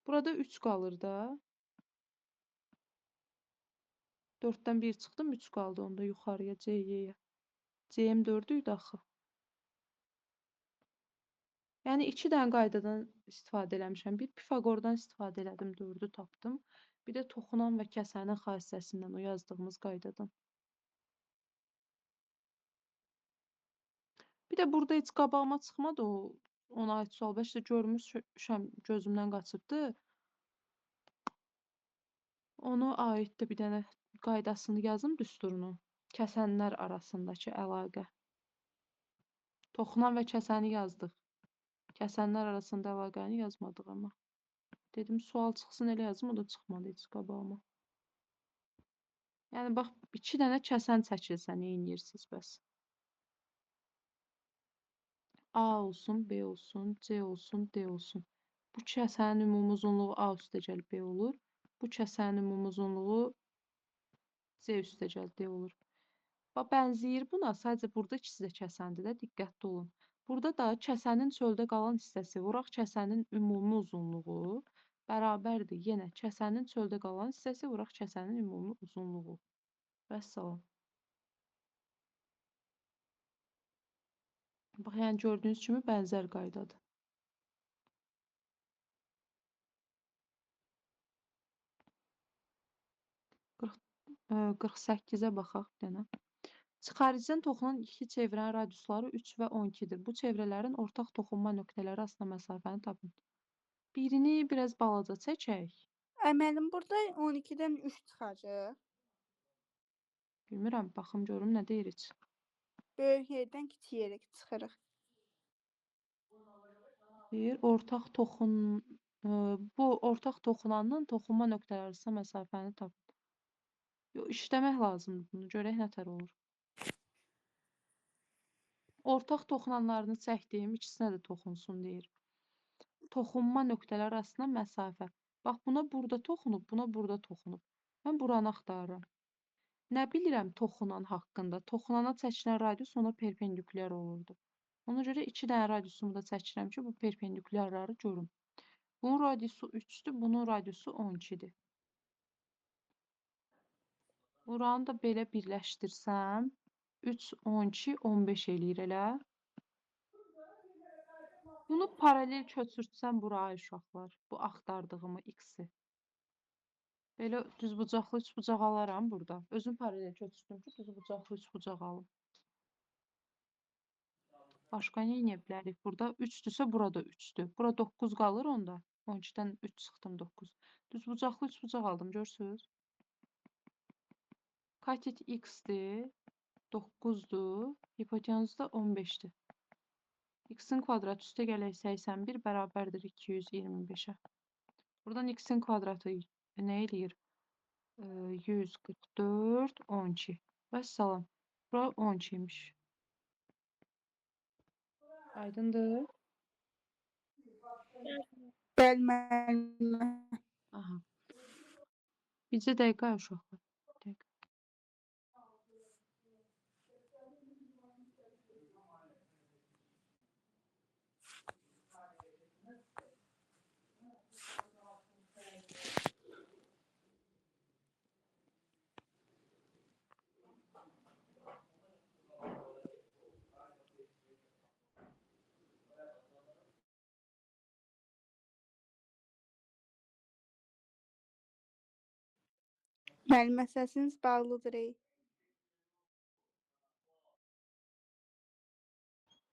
burada 3 qalır da. 4-dən 1 çıxdım, 3 qaldı onda yuxarıya, CY-yə. CM 4 idi axı. Yəni, 2 dənə qaydadan istifadə eləmişəm. Bir Pifaqordan istifadə elədim, 4-ü tapdım. Bir də toxunan və kəsənin xassəsindən o yazdığımız qaydadan. Bir də burada heç qabağıma çıxmadı o ona aid sual. Bəlkə də görmüşəm, gözümdən qaçıbdı. Ona aid də bir dənə qaydasını yazım, düsturunu. Kəsənlər arasındakı əlaqə. Toxunan və kəsəni yazdıq. Kəsənlər arasında əlaqəni yazmadıq amma. Dedim, sual çıxsın elə yazım, o da çıxmadı heç qabağıma. Yəni, bax, 2 dənə kəsən çəkilsə, nə edirsiniz bəs? A olsun, B olsun, C olsun, D olsun. Bu kəsənin ümumi uzunluğu A üstəgəl B olur. Bu kəsənin ümumi uzunluğu C üstəgəl D olur. Bax, bənzəyir buna. Sadəcə burada ikisi də kəsəndir də, diqqətli olun. Burada da kəsənin çöldə qalan hissəsi vuraq kəsənin ümumi uzunluğu bərabərdir. Yenə kəsənin çöldə qalan hissəsi vuraq kəsənin ümumi uzunluğu. Vəssalam. Bax, yəni gördüyünüz kimi bənzər qaydadır. Qırx 48-ə baxaq bir dənə. Xaricdən toxunan iki çevrənin radiusları 3 və 12-dir. Bu çevrələrin ortaq toxunma nöqtələri arasında məsafəni tapın. Birini biraz balaca çəkək. Müəllim, burada 12-dən 3 çıxacaq. Bilmirəm, baxım görüm nə deyir heç. Böyük yerdən kiçik yerə çıxırıq. Deyir, ortaq toxun bu ortaq toxunanın toxunma nöqtələri arasında məsafəni tapın. Yox, işləmək lazımdır bunu. Görək nətər olur. Ortaq toxunanlarını çəkdiyim ikisinə də toxunsun deyir. Toxunma nöqtələri arasında məsafə. Bax, buna burada toxunub, buna burada toxunub. Mən buranı axtarıram. Nə bilirəm toxunan haqqında? Toxunana çəkilən radius ona perpendikulyar olurdu. Ona görə 2 dənə radiusumu da çəkirəm ki, bu perpendikulyarları görüm. Bunun radiusu 3-dür, bunun radiusu 12-dir. Buranı da belə birləşdirsəm, 3, 12, 15 eləyir elə. Bunu paralel köçürtsəm bura uşaqlar, bu axtardığımı x-i. Belə düzbucaqlı üçbucaq alaram burada. Özüm paralel köçürdüm ki, düzbucaqlı üçbucaq alım. Başqa nə edə bilərik burada? 3-dürsə burada 3-dür. Bura 9 qalır onda. 12-dən 3 çıxdım 9. Düzbucaqlı üçbucaq aldım, görürsünüz? Katet x-dir. 9-dur. Hipotenuz da 15-dir. X-in kvadratı üstə gələk 81 bərabərdir 225-ə. Buradan x-in kvadratı nə eləyir? 144, 12. Vəssalam. Bura 12 imiş. Aydındır? Bəli müəllimə. Aha. Bircə dəqiqə uşaqlar. Bir dəqiqə. Müəllimə səsiniz bağlıdır ey.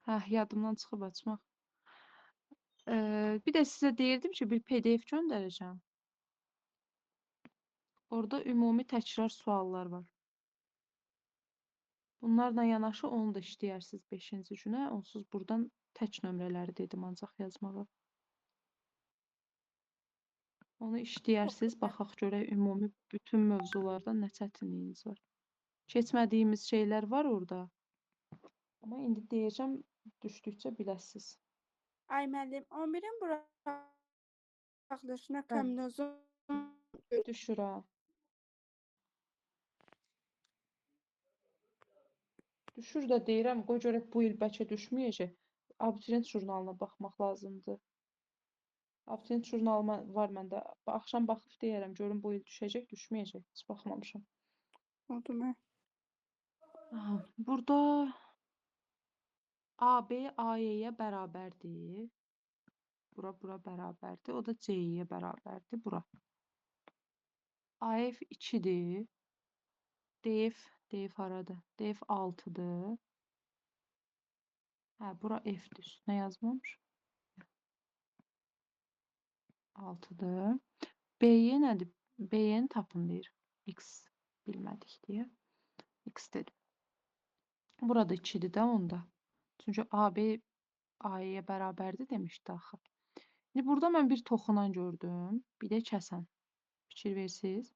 Hə, yadımdan çıxıb açmaq. Bir də sizə deyirdim ki, bir PDF göndərəcəm. Orada ümumi təkrar suallar var. Bunlarla yanaşı onu da işləyərsiniz 5-ci günə. Onsuz buradan tək nömrələri dedim ancaq yazmağa. Onu işləyərsiniz, baxaq görək ümumi bütün mövzulardan nə çətinliyiniz var. Keçmədiyimiz şeylər var orada. Amma indi deyəcəm, düşdükcə biləsiniz. Ay müəllim, 11-in buraxılışına komnozun Düşür ha. Düşür də deyirəm, qoy görək bu il bəlkə düşməyəcək. Abituriyent jurnalına baxmaq lazımdır. Abituriyent jurnalı var məndə. Axşam baxıb deyərəm, görüm bu il düşəcək, düşməyəcək. Heç baxmamışam. Oldu mu? Aha, burada AB AE-yə bərabərdir. Bura, bura bərabərdir. O da C-yə bərabərdir. Bura. AF 2-dir. DF, DF haradır? DF 6-dır. Hə, bura F-dir. Üstünə yazmamış. 6-dır. BY nədir? BY-ni tapın deyir. X bilmədik deyə. X dedim. Burada 2-dir də onda. Çünki AB AE-yə bərabərdir demişdi axı. İndi burada mən bir toxunan gördüm, bir də kəsən. Fikir versiniz.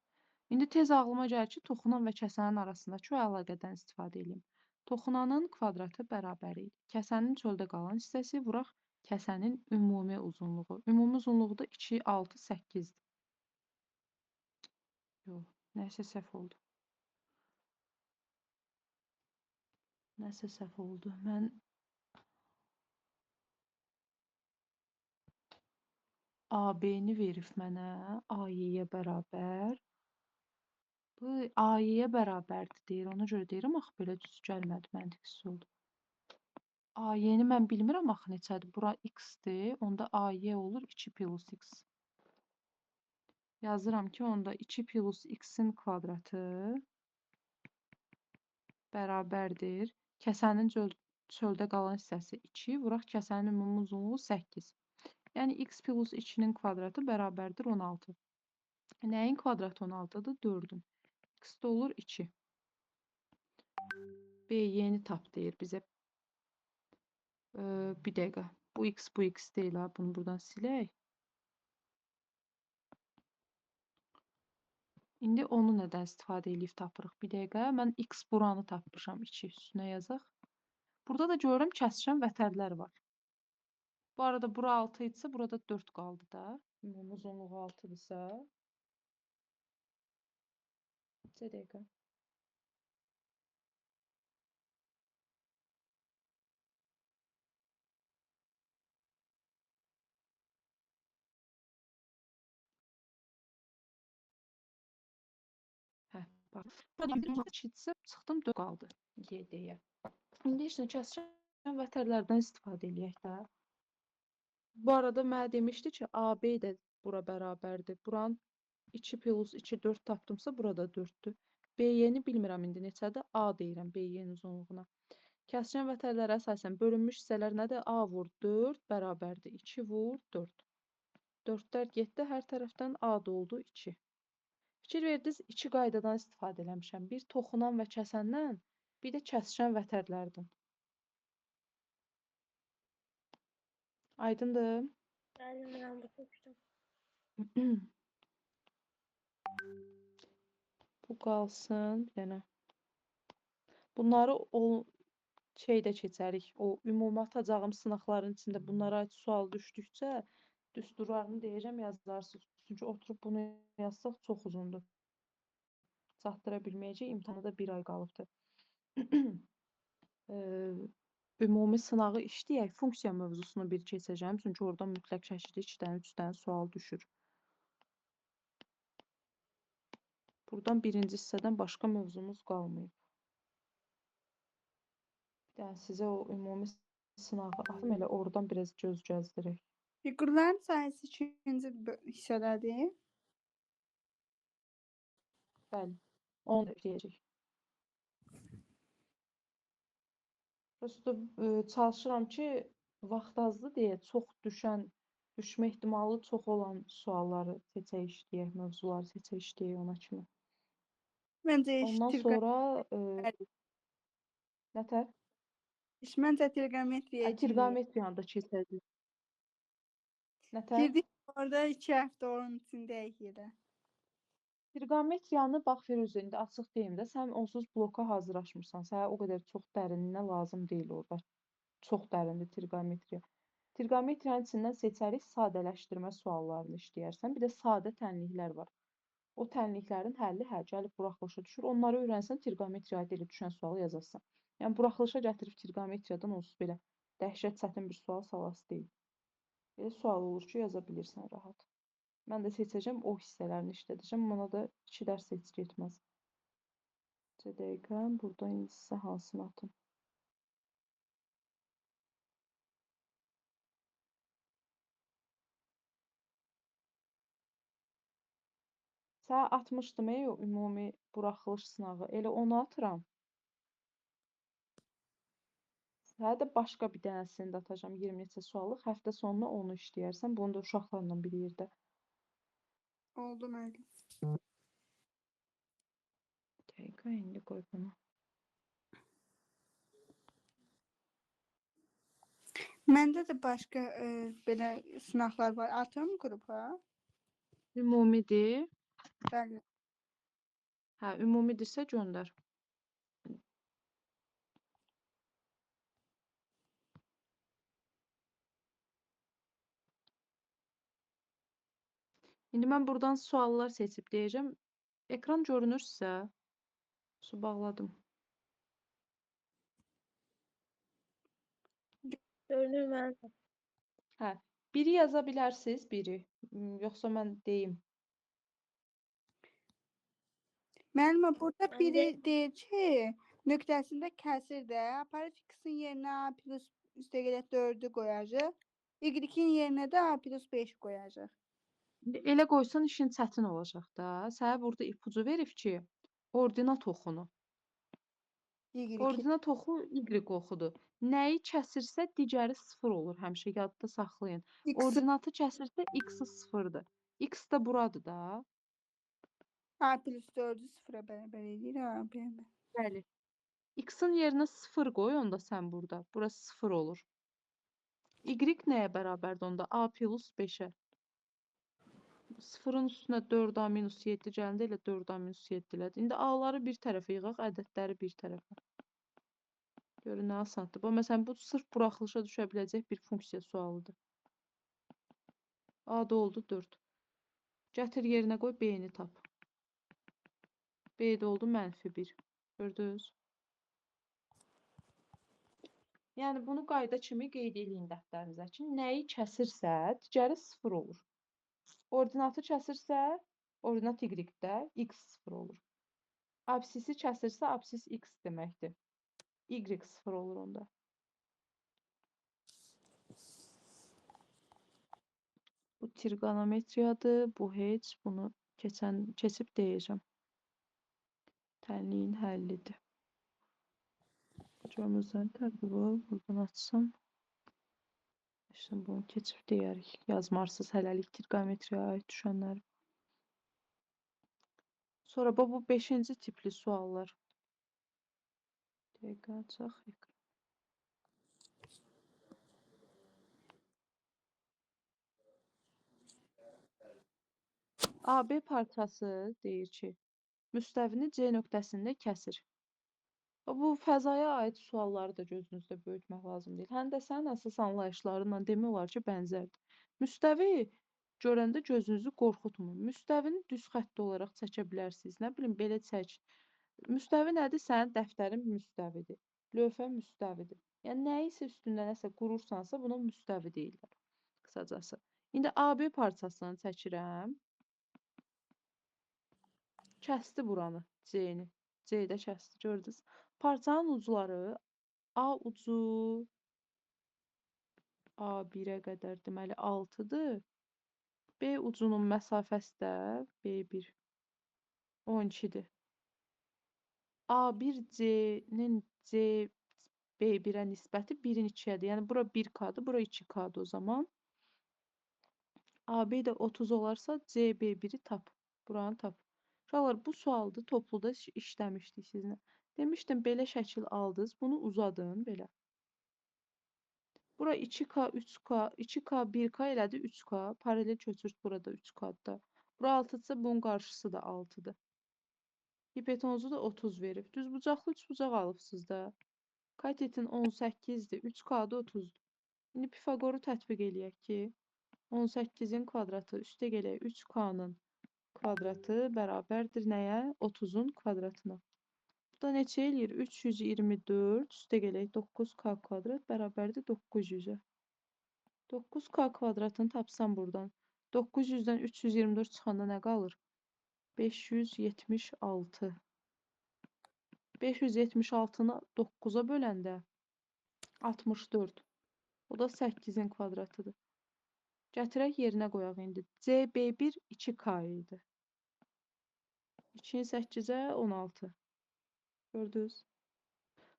İndi tez ağlıma gəlir ki, toxunan və kəsənin arasındakı o əlaqədən istifadə edeyim. Toxunanın kvadratı bərabər idi. Kəsənin çöldə qalan hissəsi vuraq kəsənin ümumi uzunluğu. Ümumi uzunluğu da 2, 6, 8-dir. Yox, nəsə səhv oldu. Nəsə səhv oldu. Mən AB-ni verib mənə AY-yə bərabər. Bu AY-yə bərabərdir deyir. Ona görə deyirəm, axı belə düz gəlmədi, məntiqsiz oldu. AY-ni mən bilmirəm axı neçədir. Bura x-dir. Onda AY olur 2 plus x. Yazıram ki, onda 2 plus x-in kvadratı bərabərdir. Kəsənin çöldə qalan hissəsi 2, vuraq kəsənin ümumi uzunluğu 8. Yəni x plus 2-nin kvadratı bərabərdir 16. Nəyin kvadratı 16-dır? 4-ün. X də olur 2. B-yeni tap deyir bizə. Bir dəqiqə. Bu x, bu x deyil ha. Bunu buradan silək. İndi onu nədən istifadə eləyib tapırıq? Bir dəqiqə. Mən x buranı tapmışam. 2 üstünə yazaq. Burada da görürəm kəsişən vətərlər var. Bu arada bura 6 idisə, burada 4 qaldı da. Ümumi uzunluğu 6-dırsa. Bir dəqiqə. Hə, bax. Burada 2 idisə, çıxdım 4 qaldı. Y deyə. İndi heç nə kəsişən vətərlərdən istifadə eləyək də. Bu arada mənə demişdi ki, AB də bura bərabərdir. Buranın 2 plus 2, 4 tapdımsa, burada 4-dür. BY-ni bilmirəm indi neçədir. A deyirəm BY-nin uzunluğuna. Kəsişən vətərlərə əsasən bölünmüş hissələr nədir? A vur 4 bərabərdir. 2 vur 4. 4-lər getdi. Hər tərəfdən A da oldu 2. Fikir verdiniz, 2 qaydadan istifadə eləmişəm. Bir toxunan və kəsəndən, Bir də kəsişən vətərlərdən. Aydındır? Bəli, mən başa düşdüm. Bu qalsın bir dənə. Bunları o şeydə keçərik. O ümumi atacağım sınaqların içində bunlara aid sual düşdükcə düsturlarını deyəcəm, yazarsınız. Çünki oturub bunu yazsaq çox uzundur. Çatdıra bilməyəcək. İmtahana da bir ay qalıbdır. Ümumi sınağı işləyək. Funksiya mövzusunu bir keçəcəm. Çünki oradan mütləq şəkildə 2 dənə, 3 dənə sual düşür. Buradan birinci hissədən başqa mövzumuz qalmayıb. Bir dənə sizə o ümumi sınağı atım, elə oradan biraz göz gəzdirək. Fiqurların sahəsi ikinci hissədədir. Bəli, onu da işləyəcək. Prosto çalışıram ki, vaxt azdır deyə çox düşən, düşmə ehtimalı çox olan sualları seçək işləyək, mövzuları seçək işləyək ona kimi. Məncə Ondan sonra nətər? Məncə trigonometriya. Trigonometriyanı da keçəcək. Nətər? Girdik orada 2 həftə onun içindəyik elə. Trigonometriyanı bax Firuzə, indi açıq deyim də, sən onsuz bloka hazırlaşmırsan. Sənə o qədər çox dərinlinə lazım deyil orada. Çox dərindir trigonometriya. Trigonometriyanın içindən seçərik sadələşdirmə suallarını işləyərsən. Bir də sadə tənliklər var. O tənliklərin həlli hə, gəlib buraxılışa düşür. Onları öyrənsən trigonometriyaya elə düşən sualı yazarsan. Yəni buraxılışa gətirib trigonometriyadan onsuz belə dəhşət çətin bir sual salası deyil. Belə sual olur ki, yaza bilirsən rahat. Mən də seçəcəm, o hissələrini işlədəcəm. Buna da 2 dərs heç getməz. Bir dəqiqə, buradan indi sizə hansını atım? Sənə atmışdım o ümumi buraxılış sınağı. Elə onu atıram. Sənə də başqa bir dənəsini də atacağam, 20 neçə suallıq. Həftə sonuna onu işləyərsən. Bunu da uşaqlarla bir yerdə. Oldu müəllim. Dəqiqə, indi qoy bunu. Məndə də başqa belə sınaqlar var. Atım qrupa. Ümumidir. Bəli. Hə, ümumidirsə göndər. İndi mən buradan suallar seçib deyəcəm. Ekran görünürsə, su bağladım. Görünür mənim. Hə, biri yaza bilərsiniz, biri. Yoxsa mən deyim. Müəllimə, burada biri deyir ki, nöqtəsində kəsir də, aparıb x-in yerinə a plus üstəgələ 4-ü qoyacaq, y-in yerinə də a plus 5 qoyacaq. Elə qoysan işin çətin olacaq da. Sənə burada ipucu verib ki, ordinat oxunu. Y. Ordinat oxu Y oxudur. Nəyi kəsirsə digəri 0 olur. Həmişə yadda saxlayın. Ordinatı kəsirsə x-i 0-dır. X də buradır da. A plus 4-ü 0-a bərabər eləyir. A, B, B. Bəli. X-in yerinə 0 qoy onda sən burada. Burası 0 olur. Y nəyə bərabərdir onda? A plus 5-ə. 0-ın üstünə 4A minus 7 gələndə elə 4A minus 7 elədir. İndi A-ları bir tərəfə yığaq, ədədləri bir tərəfə. Görün, nə asandır. Bu, məsələn, bu sırf buraxılışa düşə biləcək bir funksiya sualıdır. A da oldu 4. Gətir yerinə qoy, B-ni tap. B də oldu mənfi 1. Gördünüz? Yəni, bunu qayda kimi qeyd eləyin dəftərinizə ki, nəyi kəsirsə, digəri 0 olur. Ordinatı kəsirsə, ordinat Y-də X 0 olur. Absisi kəsirsə, absis X deməkdir. Y 0 olur onda. Bu trigonometriyadır, bu heç. Bunu keçib deyəcəm. Tənliyin həllidir. Görmüzdən tərdir bu. Buradan açsam. İşte bunu keçib deyərik. Yazmarsınız hələlik trigonometriyaya aid düşənləri. Sonra bu 5-ci tipli suallar. Dəqiqə açaq ekran. AB parçası deyir ki, müstəvini C nöqtəsində kəsir. Bu fəzaya aid sualları da gözünüzdə böyütmək lazım deyil. Həndəsənin əsas anlayışlarıyla demək olar ki, bənzərdir. Müstəvi görəndə gözünüzü qorxutmayın. Müstəvini düz xətti olaraq çəkə bilərsiniz. Nə bilim, belə çək. Müstəvi nədir? Sənin dəftərin müstəvidir. Lövhə müstəvidir. Yəni, nəyisə üstündə nəsə qurursansa, buna müstəvi deyirlər. Qısacası. İndi AB parçasını çəkirəm. Kəsdi buranı, C-ni. C-də kəsdi, gördünüz. Parçanın ucları A ucu A1-ə qədər, deməli 6-dır. B ucunun məsafəsi də B1 12-dir. A1C-nin C B1-ə nisbəti 1-in 2-yədir. Yəni, bura 1K-dır, bura 2K-dır o zaman. AB də 30 olarsa CB1-i tap. Buranı tap. Uşaqlar, bu sualda topluda işləmişdik sizinlə. Demişdim, belə şəkil aldınız, bunu uzadın, belə. Bura 2K, 3K, 2K, 1K elədi 3K. Paralel köçürt burada 3K-da. Bura 6-dırsa, bunun qarşısı da 6-dır. Hipotenuzu da 30 verib. Düzbucaqlı üçbucaq alıbsınız da. Katetin 18-dir, 3K-da 30-dur. İndi Pifagoru tətbiq eləyək ki, 18-in kvadratı üstə gələk 3K-nın kvadratı bərabərdir nəyə? 30-un kvadratına. Bu da neçə eləyir? 324 üstə gələk 9K kvadrat bərabərdir 900-ə. 9K kvadratını tapsam buradan. 900-dən 324 çıxanda nə qalır? 576. 576-nı 9-a böləndə 64. O da 8-in kvadratıdır. Gətirək yerinə qoyaq indi. CB1 2K idi. 2-ni 8-ə 16. Gördünüz?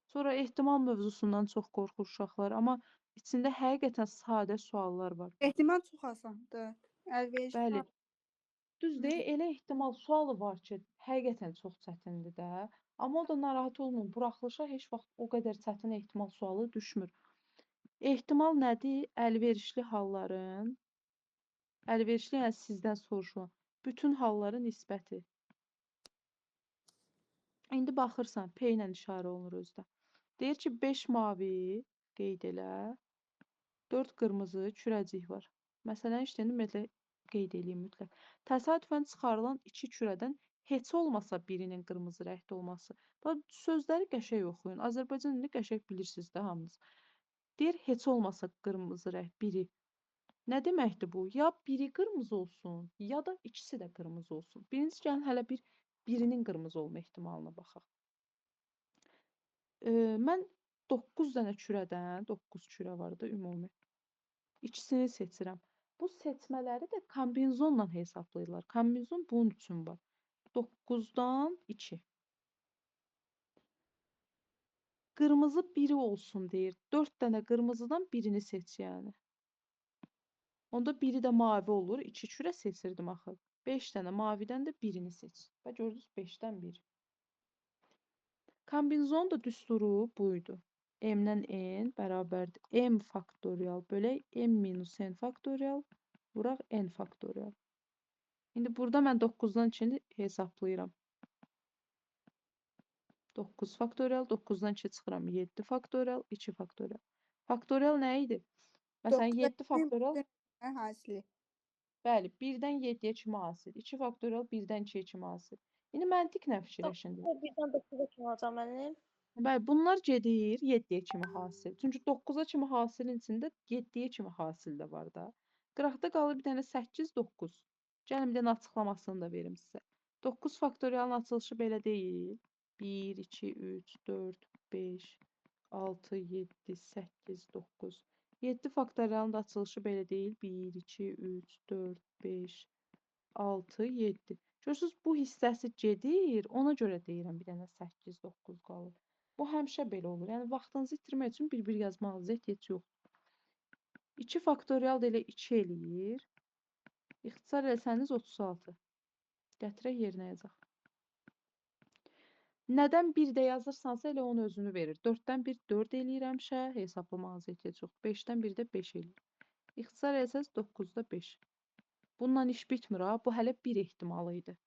Sonra ehtimal mövzusundan çox qorxur uşaqlar, amma içində həqiqətən sadə suallar var. Ehtimal çox asandır. Əlverişli. Bəli. Düzdür, elə ehtimal sualı var ki, həqiqətən çox çətindir də. Amma o da narahat olmayın, buraxılışa heç vaxt o qədər çətin ehtimal sualı düşmür. Ehtimal nədir? Əlverişli halların, əlverişli yəni sizdən soruşulan, bütün halların nisbəti. İndi baxırsan, P ilə işarə olunur özdə. Deyir ki, 5 mavi qeyd elə, 4 qırmızı kürəcik var. Məsələn, işte, ümumiyyətlə, qeyd eləyim mütləq. Təsadüfən çıxarılan 2 kürədən heç olmasa birinin qırmızı rəngdə olması. Bax, sözləri qəşəng oxuyun. Azərbaycan dilini qəşəng bilirsiniz də hamınız. Deyir, heç olmasa qırmızı rəng biri. Nə deməkdir bu? Ya biri qırmızı olsun, ya da ikisi də qırmızı olsun. Birincisi, gəlin hələ birinin qırmızı olma ehtimalına baxaq. Mən 9 dənə kürədən, 9 kürə var da ümumi, ikisini seçirəm. Bu seçmələri də kombinzonla hesablayırlar. Kombinzon bunun üçün var. 9-dan 2. Qırmızı biri olsun deyir. 4 dənə qırmızıdan birini seç yəni. Onda biri də mavi olur. 2 kürə seçirdim axı. 5 dənə mavidən də birini seç. Və gördünüz 5-dən 1. Kombinzon da düsturu buydu. M-dən N bərabərdir. M faktorial bölək M minus N faktorial vuraq N faktorial. İndi burada mən 9-dan 2-ni hesablayıram. 9 faktorial, 9-dan 2 çıxıram. 7 faktorial, 2 faktorial. Faktorial nə idi? Məsələn, 7 faktorial hasili. Bəli, 1-dən 7-yə kimi hasil. 2 faktorial 1-dən 2-yə kimi hasil. İndi məntiqlə fikirləşin. 1-dən 9-a kimi olacaq mənim. Bəli, bunlar gedir 7-yə kimi hasil. Çünki 9-a kimi hasilin içində 7-yə kimi hasil də var da. Qıraqda qalır bir dənə 8, 9. Gəlin bir dənə açıqlamasını da verim sizə. 9 faktorialın açılışı belə deyil. 1, 2, 3, 4, 5, 6, 7, 8, 9. 7 faktorialın da açılışı belə deyil. 1, 2, 3, 4, 5, 6, 7. Görürsünüz, bu hissəsi gedir. Ona görə deyirəm, bir dənə 8, 9 qalır. Bu həmişə belə olur. Yəni, vaxtınızı itirmək üçün bir-bir yazmağınıza ehtiyac yoxdur. 2 faktorial da elə 2 eləyir. İxtisar eləsəniz 36. Gətirək yerinə yazaq. Nədən 1 də yazırsansa elə onun özünü verir. 4-dən 1 4 eləyirəm şə, hesablamağınıza ehtiyac yox. 5-dən 1 də 5 eləyir. İxtisar eləsəz 9-da 5. Bununla iş bitmir ha. Bu hələ bir ehtimalı idi.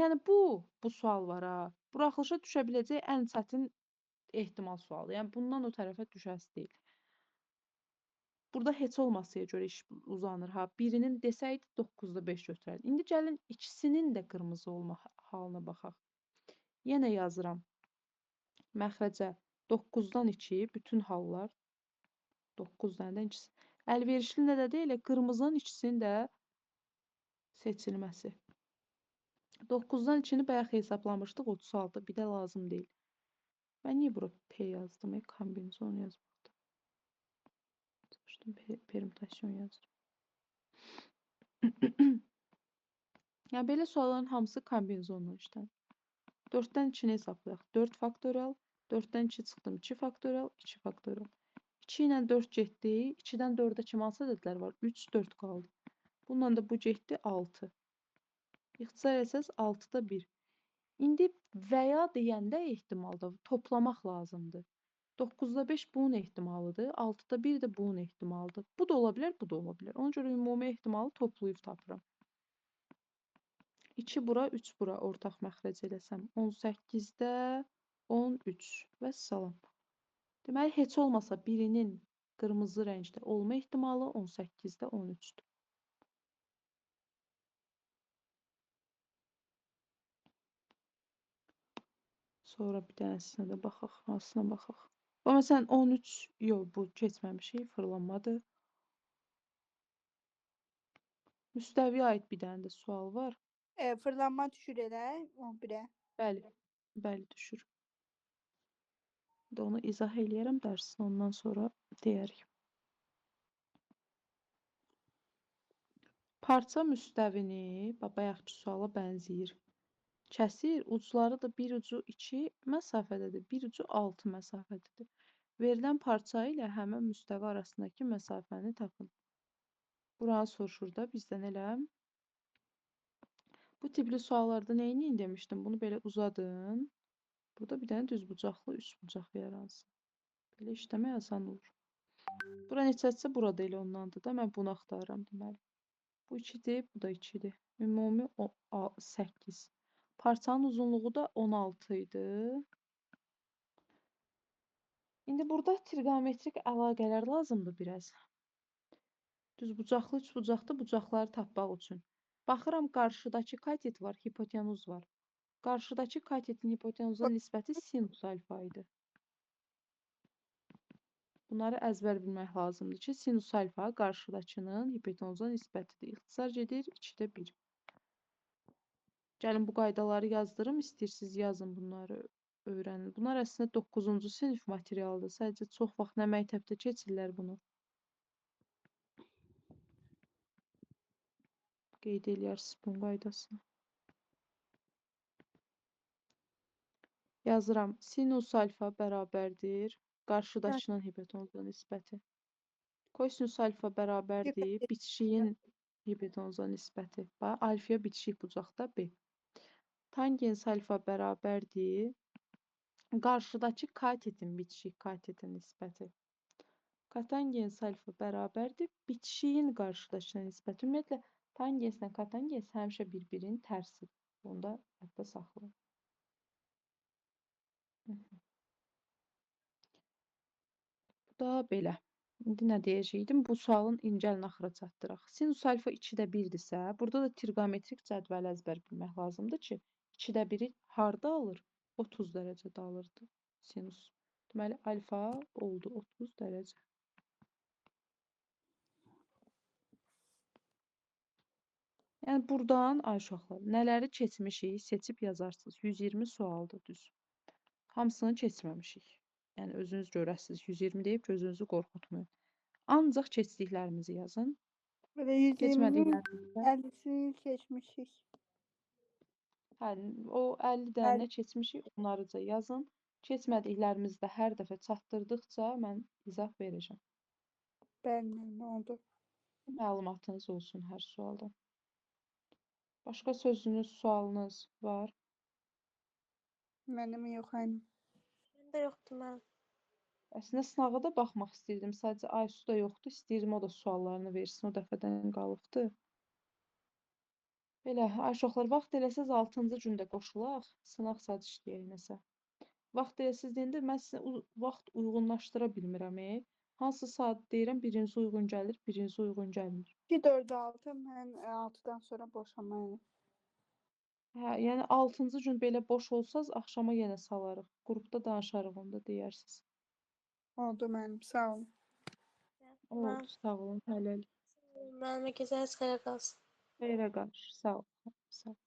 Yəni bu sual var ha. Buraxılışa düşə biləcək ən çətin ehtimal sualı. Yəni bundan o tərəfə düşəsi deyil. Burada heç olmasıya görə iş uzanır ha. Birinin desəydi 9-da 5 götürərdi. İndi gəlin ikisinin də qırmızı olma halına baxaq. Yenə yazıram. Məxrəcə 9-dan 2 bütün hallar 9 dənədən ikisi. Əlverişli nə də deyil, qırmızının ikisinin də seçilməsi. 9-dan 2-ni bayaq hesablamışdıq, 36. Bir də lazım deyil. Mən niyə bura P yazdım? Kombinasyon yazmaqda. Permutasyon yazdım. Yəni belə sualların hamısı kombinasonla işlənir. 4-dən 2-ni hesablayaq. 4 faktorial, 4-dən 2 çıxdım 2 faktorial, 2 faktorial. 2 ilə 4 getdi. 2-dən 4-ə kimi hansı ədədlər var? 3, 4 qaldı. Bununla da bu getdi 6. İxtisar etsəz 6-da 1. İndi və ya deyəndə ehtimalda toplamaq lazımdır. 9-da 5 bunun ehtimalıdır. 6-da 1 də bunun ehtimalıdır. Bu da ola bilər, bu da ola bilər. Ona görə ümumi ehtimalı toplayıb tapıram. 2 bura, 3 bura ortaq məxrəc eləsəm. 18-də 13 və salam. Deməli, heç olmasa birinin qırmızı rəngdə olma ehtimalı 18-də 13-dür. Sonra bir dənəsinə də baxaq, hansına baxaq. Bu, məsələn, 13, yox, bu keçməmişik, fırlanmadı. Müstəviyə aid bir dənə də sual var. Fırlanma düşür elə 11-ə. Bəli, bəli, düşür. Onu izah eləyərəm dərsini, ondan sonra deyərik. Parça müstəvini, bayaqki suala bənzəyir. Kəsir, ucları da bir ucu 2 məsafədədir, bir ucu 6 məsafədədir. Verilən parça ilə həmin müstəvi arasındakı məsafəni tapın. Buranı soruşur da bizdən elə. Bu tipli suallarda neyini demişdim? Bunu belə uzadın. Burada bir dənə düzbucaqlı üçbucaq yaransın. Belə işləmək asan olur. Bura neçədirsə, burada elə ondandır da. Mən bunu axtarıram deməli. Bu 2-dir, bu da 2-dir. Ümumi 8. Parçanın uzunluğu da 16 idi. İndi burada trigonometrik əlaqələr lazımdır biraz. Düzbucaqlı, üçbucaqlı bucaqları tapmaq üçün. Baxıram, qarşıdakı katet var, hipotenuz var. Qarşıdakı katetin hipotenuza nisbəti sinus alfa idi. Bunları əzbər bilmək lazımdır ki, sinus alfa qarşıdakının hipotenuza nisbətidir. İxtisar gedir 2-də 1. Gəlin bu qaydaları yazdırım. İstəyirsiniz yazın bunları, öyrənin. Bunlar əslində 9-cu sinif materialıdır. Sadəcə çox vaxt nə məktəbdə keçirlər bunu. Qeyd eləyərsiniz bunun qaydasını. Yazıram. Sinus alfa bərabərdir qarşıdakının hipotenuza nisbəti. Kosinus alfa bərabərdir bitişiyin hipotenuza nisbəti. Bax, alfaya bitişik bucaqda B. Tangens alfa bərabərdir qarşıdakı katetin bitişik katetin nisbəti. Kotangens alfa bərabərdir bitişiyin qarşıdakına nisbəti. Ümumiyyətlə, tangenslə kotangens həmişə bir-birinin tərsidir. Bunu da yadda saxlayın. Bu da belə. İndi nə deyəcəkdim? Bu sualın incəlini axıra çatdıraq. Sinus alfa 2-də 1-dirsə, burada da trigonometrik cədvəli əzbər bilmək lazımdır ki, 2-də 1-i harda alır? 30 dərəcədə alırdı sinus. Deməli, alfa oldu 30 dərəcə. Yəni, buradan, ay uşaqlar, nələri keçmişik, seçib yazarsınız. 120 sualdır düz. Hamısını keçməmişik. Yəni, özünüz görəsiniz. 120 deyib gözünüzü qorxutmayın. Ancaq keçdiklərimizi yazın. Belə 120-nin Keçmədiklərimizi. 50-sini keçmişik. Hə, o 50 dənə keçmişik, onları da yazın. Keçmədiklərimizi də hər dəfə çatdırdıqca mən izah verəcəm. Bəli, oldu. Məlumatınız olsun hər sualda. Başqa sözünüz, sualınız var? Mənim yox aynı. Məndə yoxdur mənim. Əslində sınağa da baxmaq istəyirdim. Sadəcə Aysu da yoxdur. İstəyirdim o da suallarını versin. O dəfədən qalıbdı. Belə, ay uşaqlar, vaxt eləsəz 6-cı gündə qoşulaq. Sınaq saat işləyək nəsə. Vaxt eləsəz deyəndə mən sizə vaxt uyğunlaşdıra bilmirəm. Hansı saat deyirəm, birinci uyğun gəlir, birinci uyğun gəlmir. 2, 4, 6 mən 6-dan sonra boşam mənim. Hə, yəni 6-cı gün belə boş olsaz, axşama yenə salarıq. Qrupda danışarıq onda deyərsiz. Oldu mənim. Sağ olun. Oldu, sağ olun, hələlik. Müəllimə gecəniz xeyrə qalsın. Xeyrə qarşı, sağ olun. Sağ olun.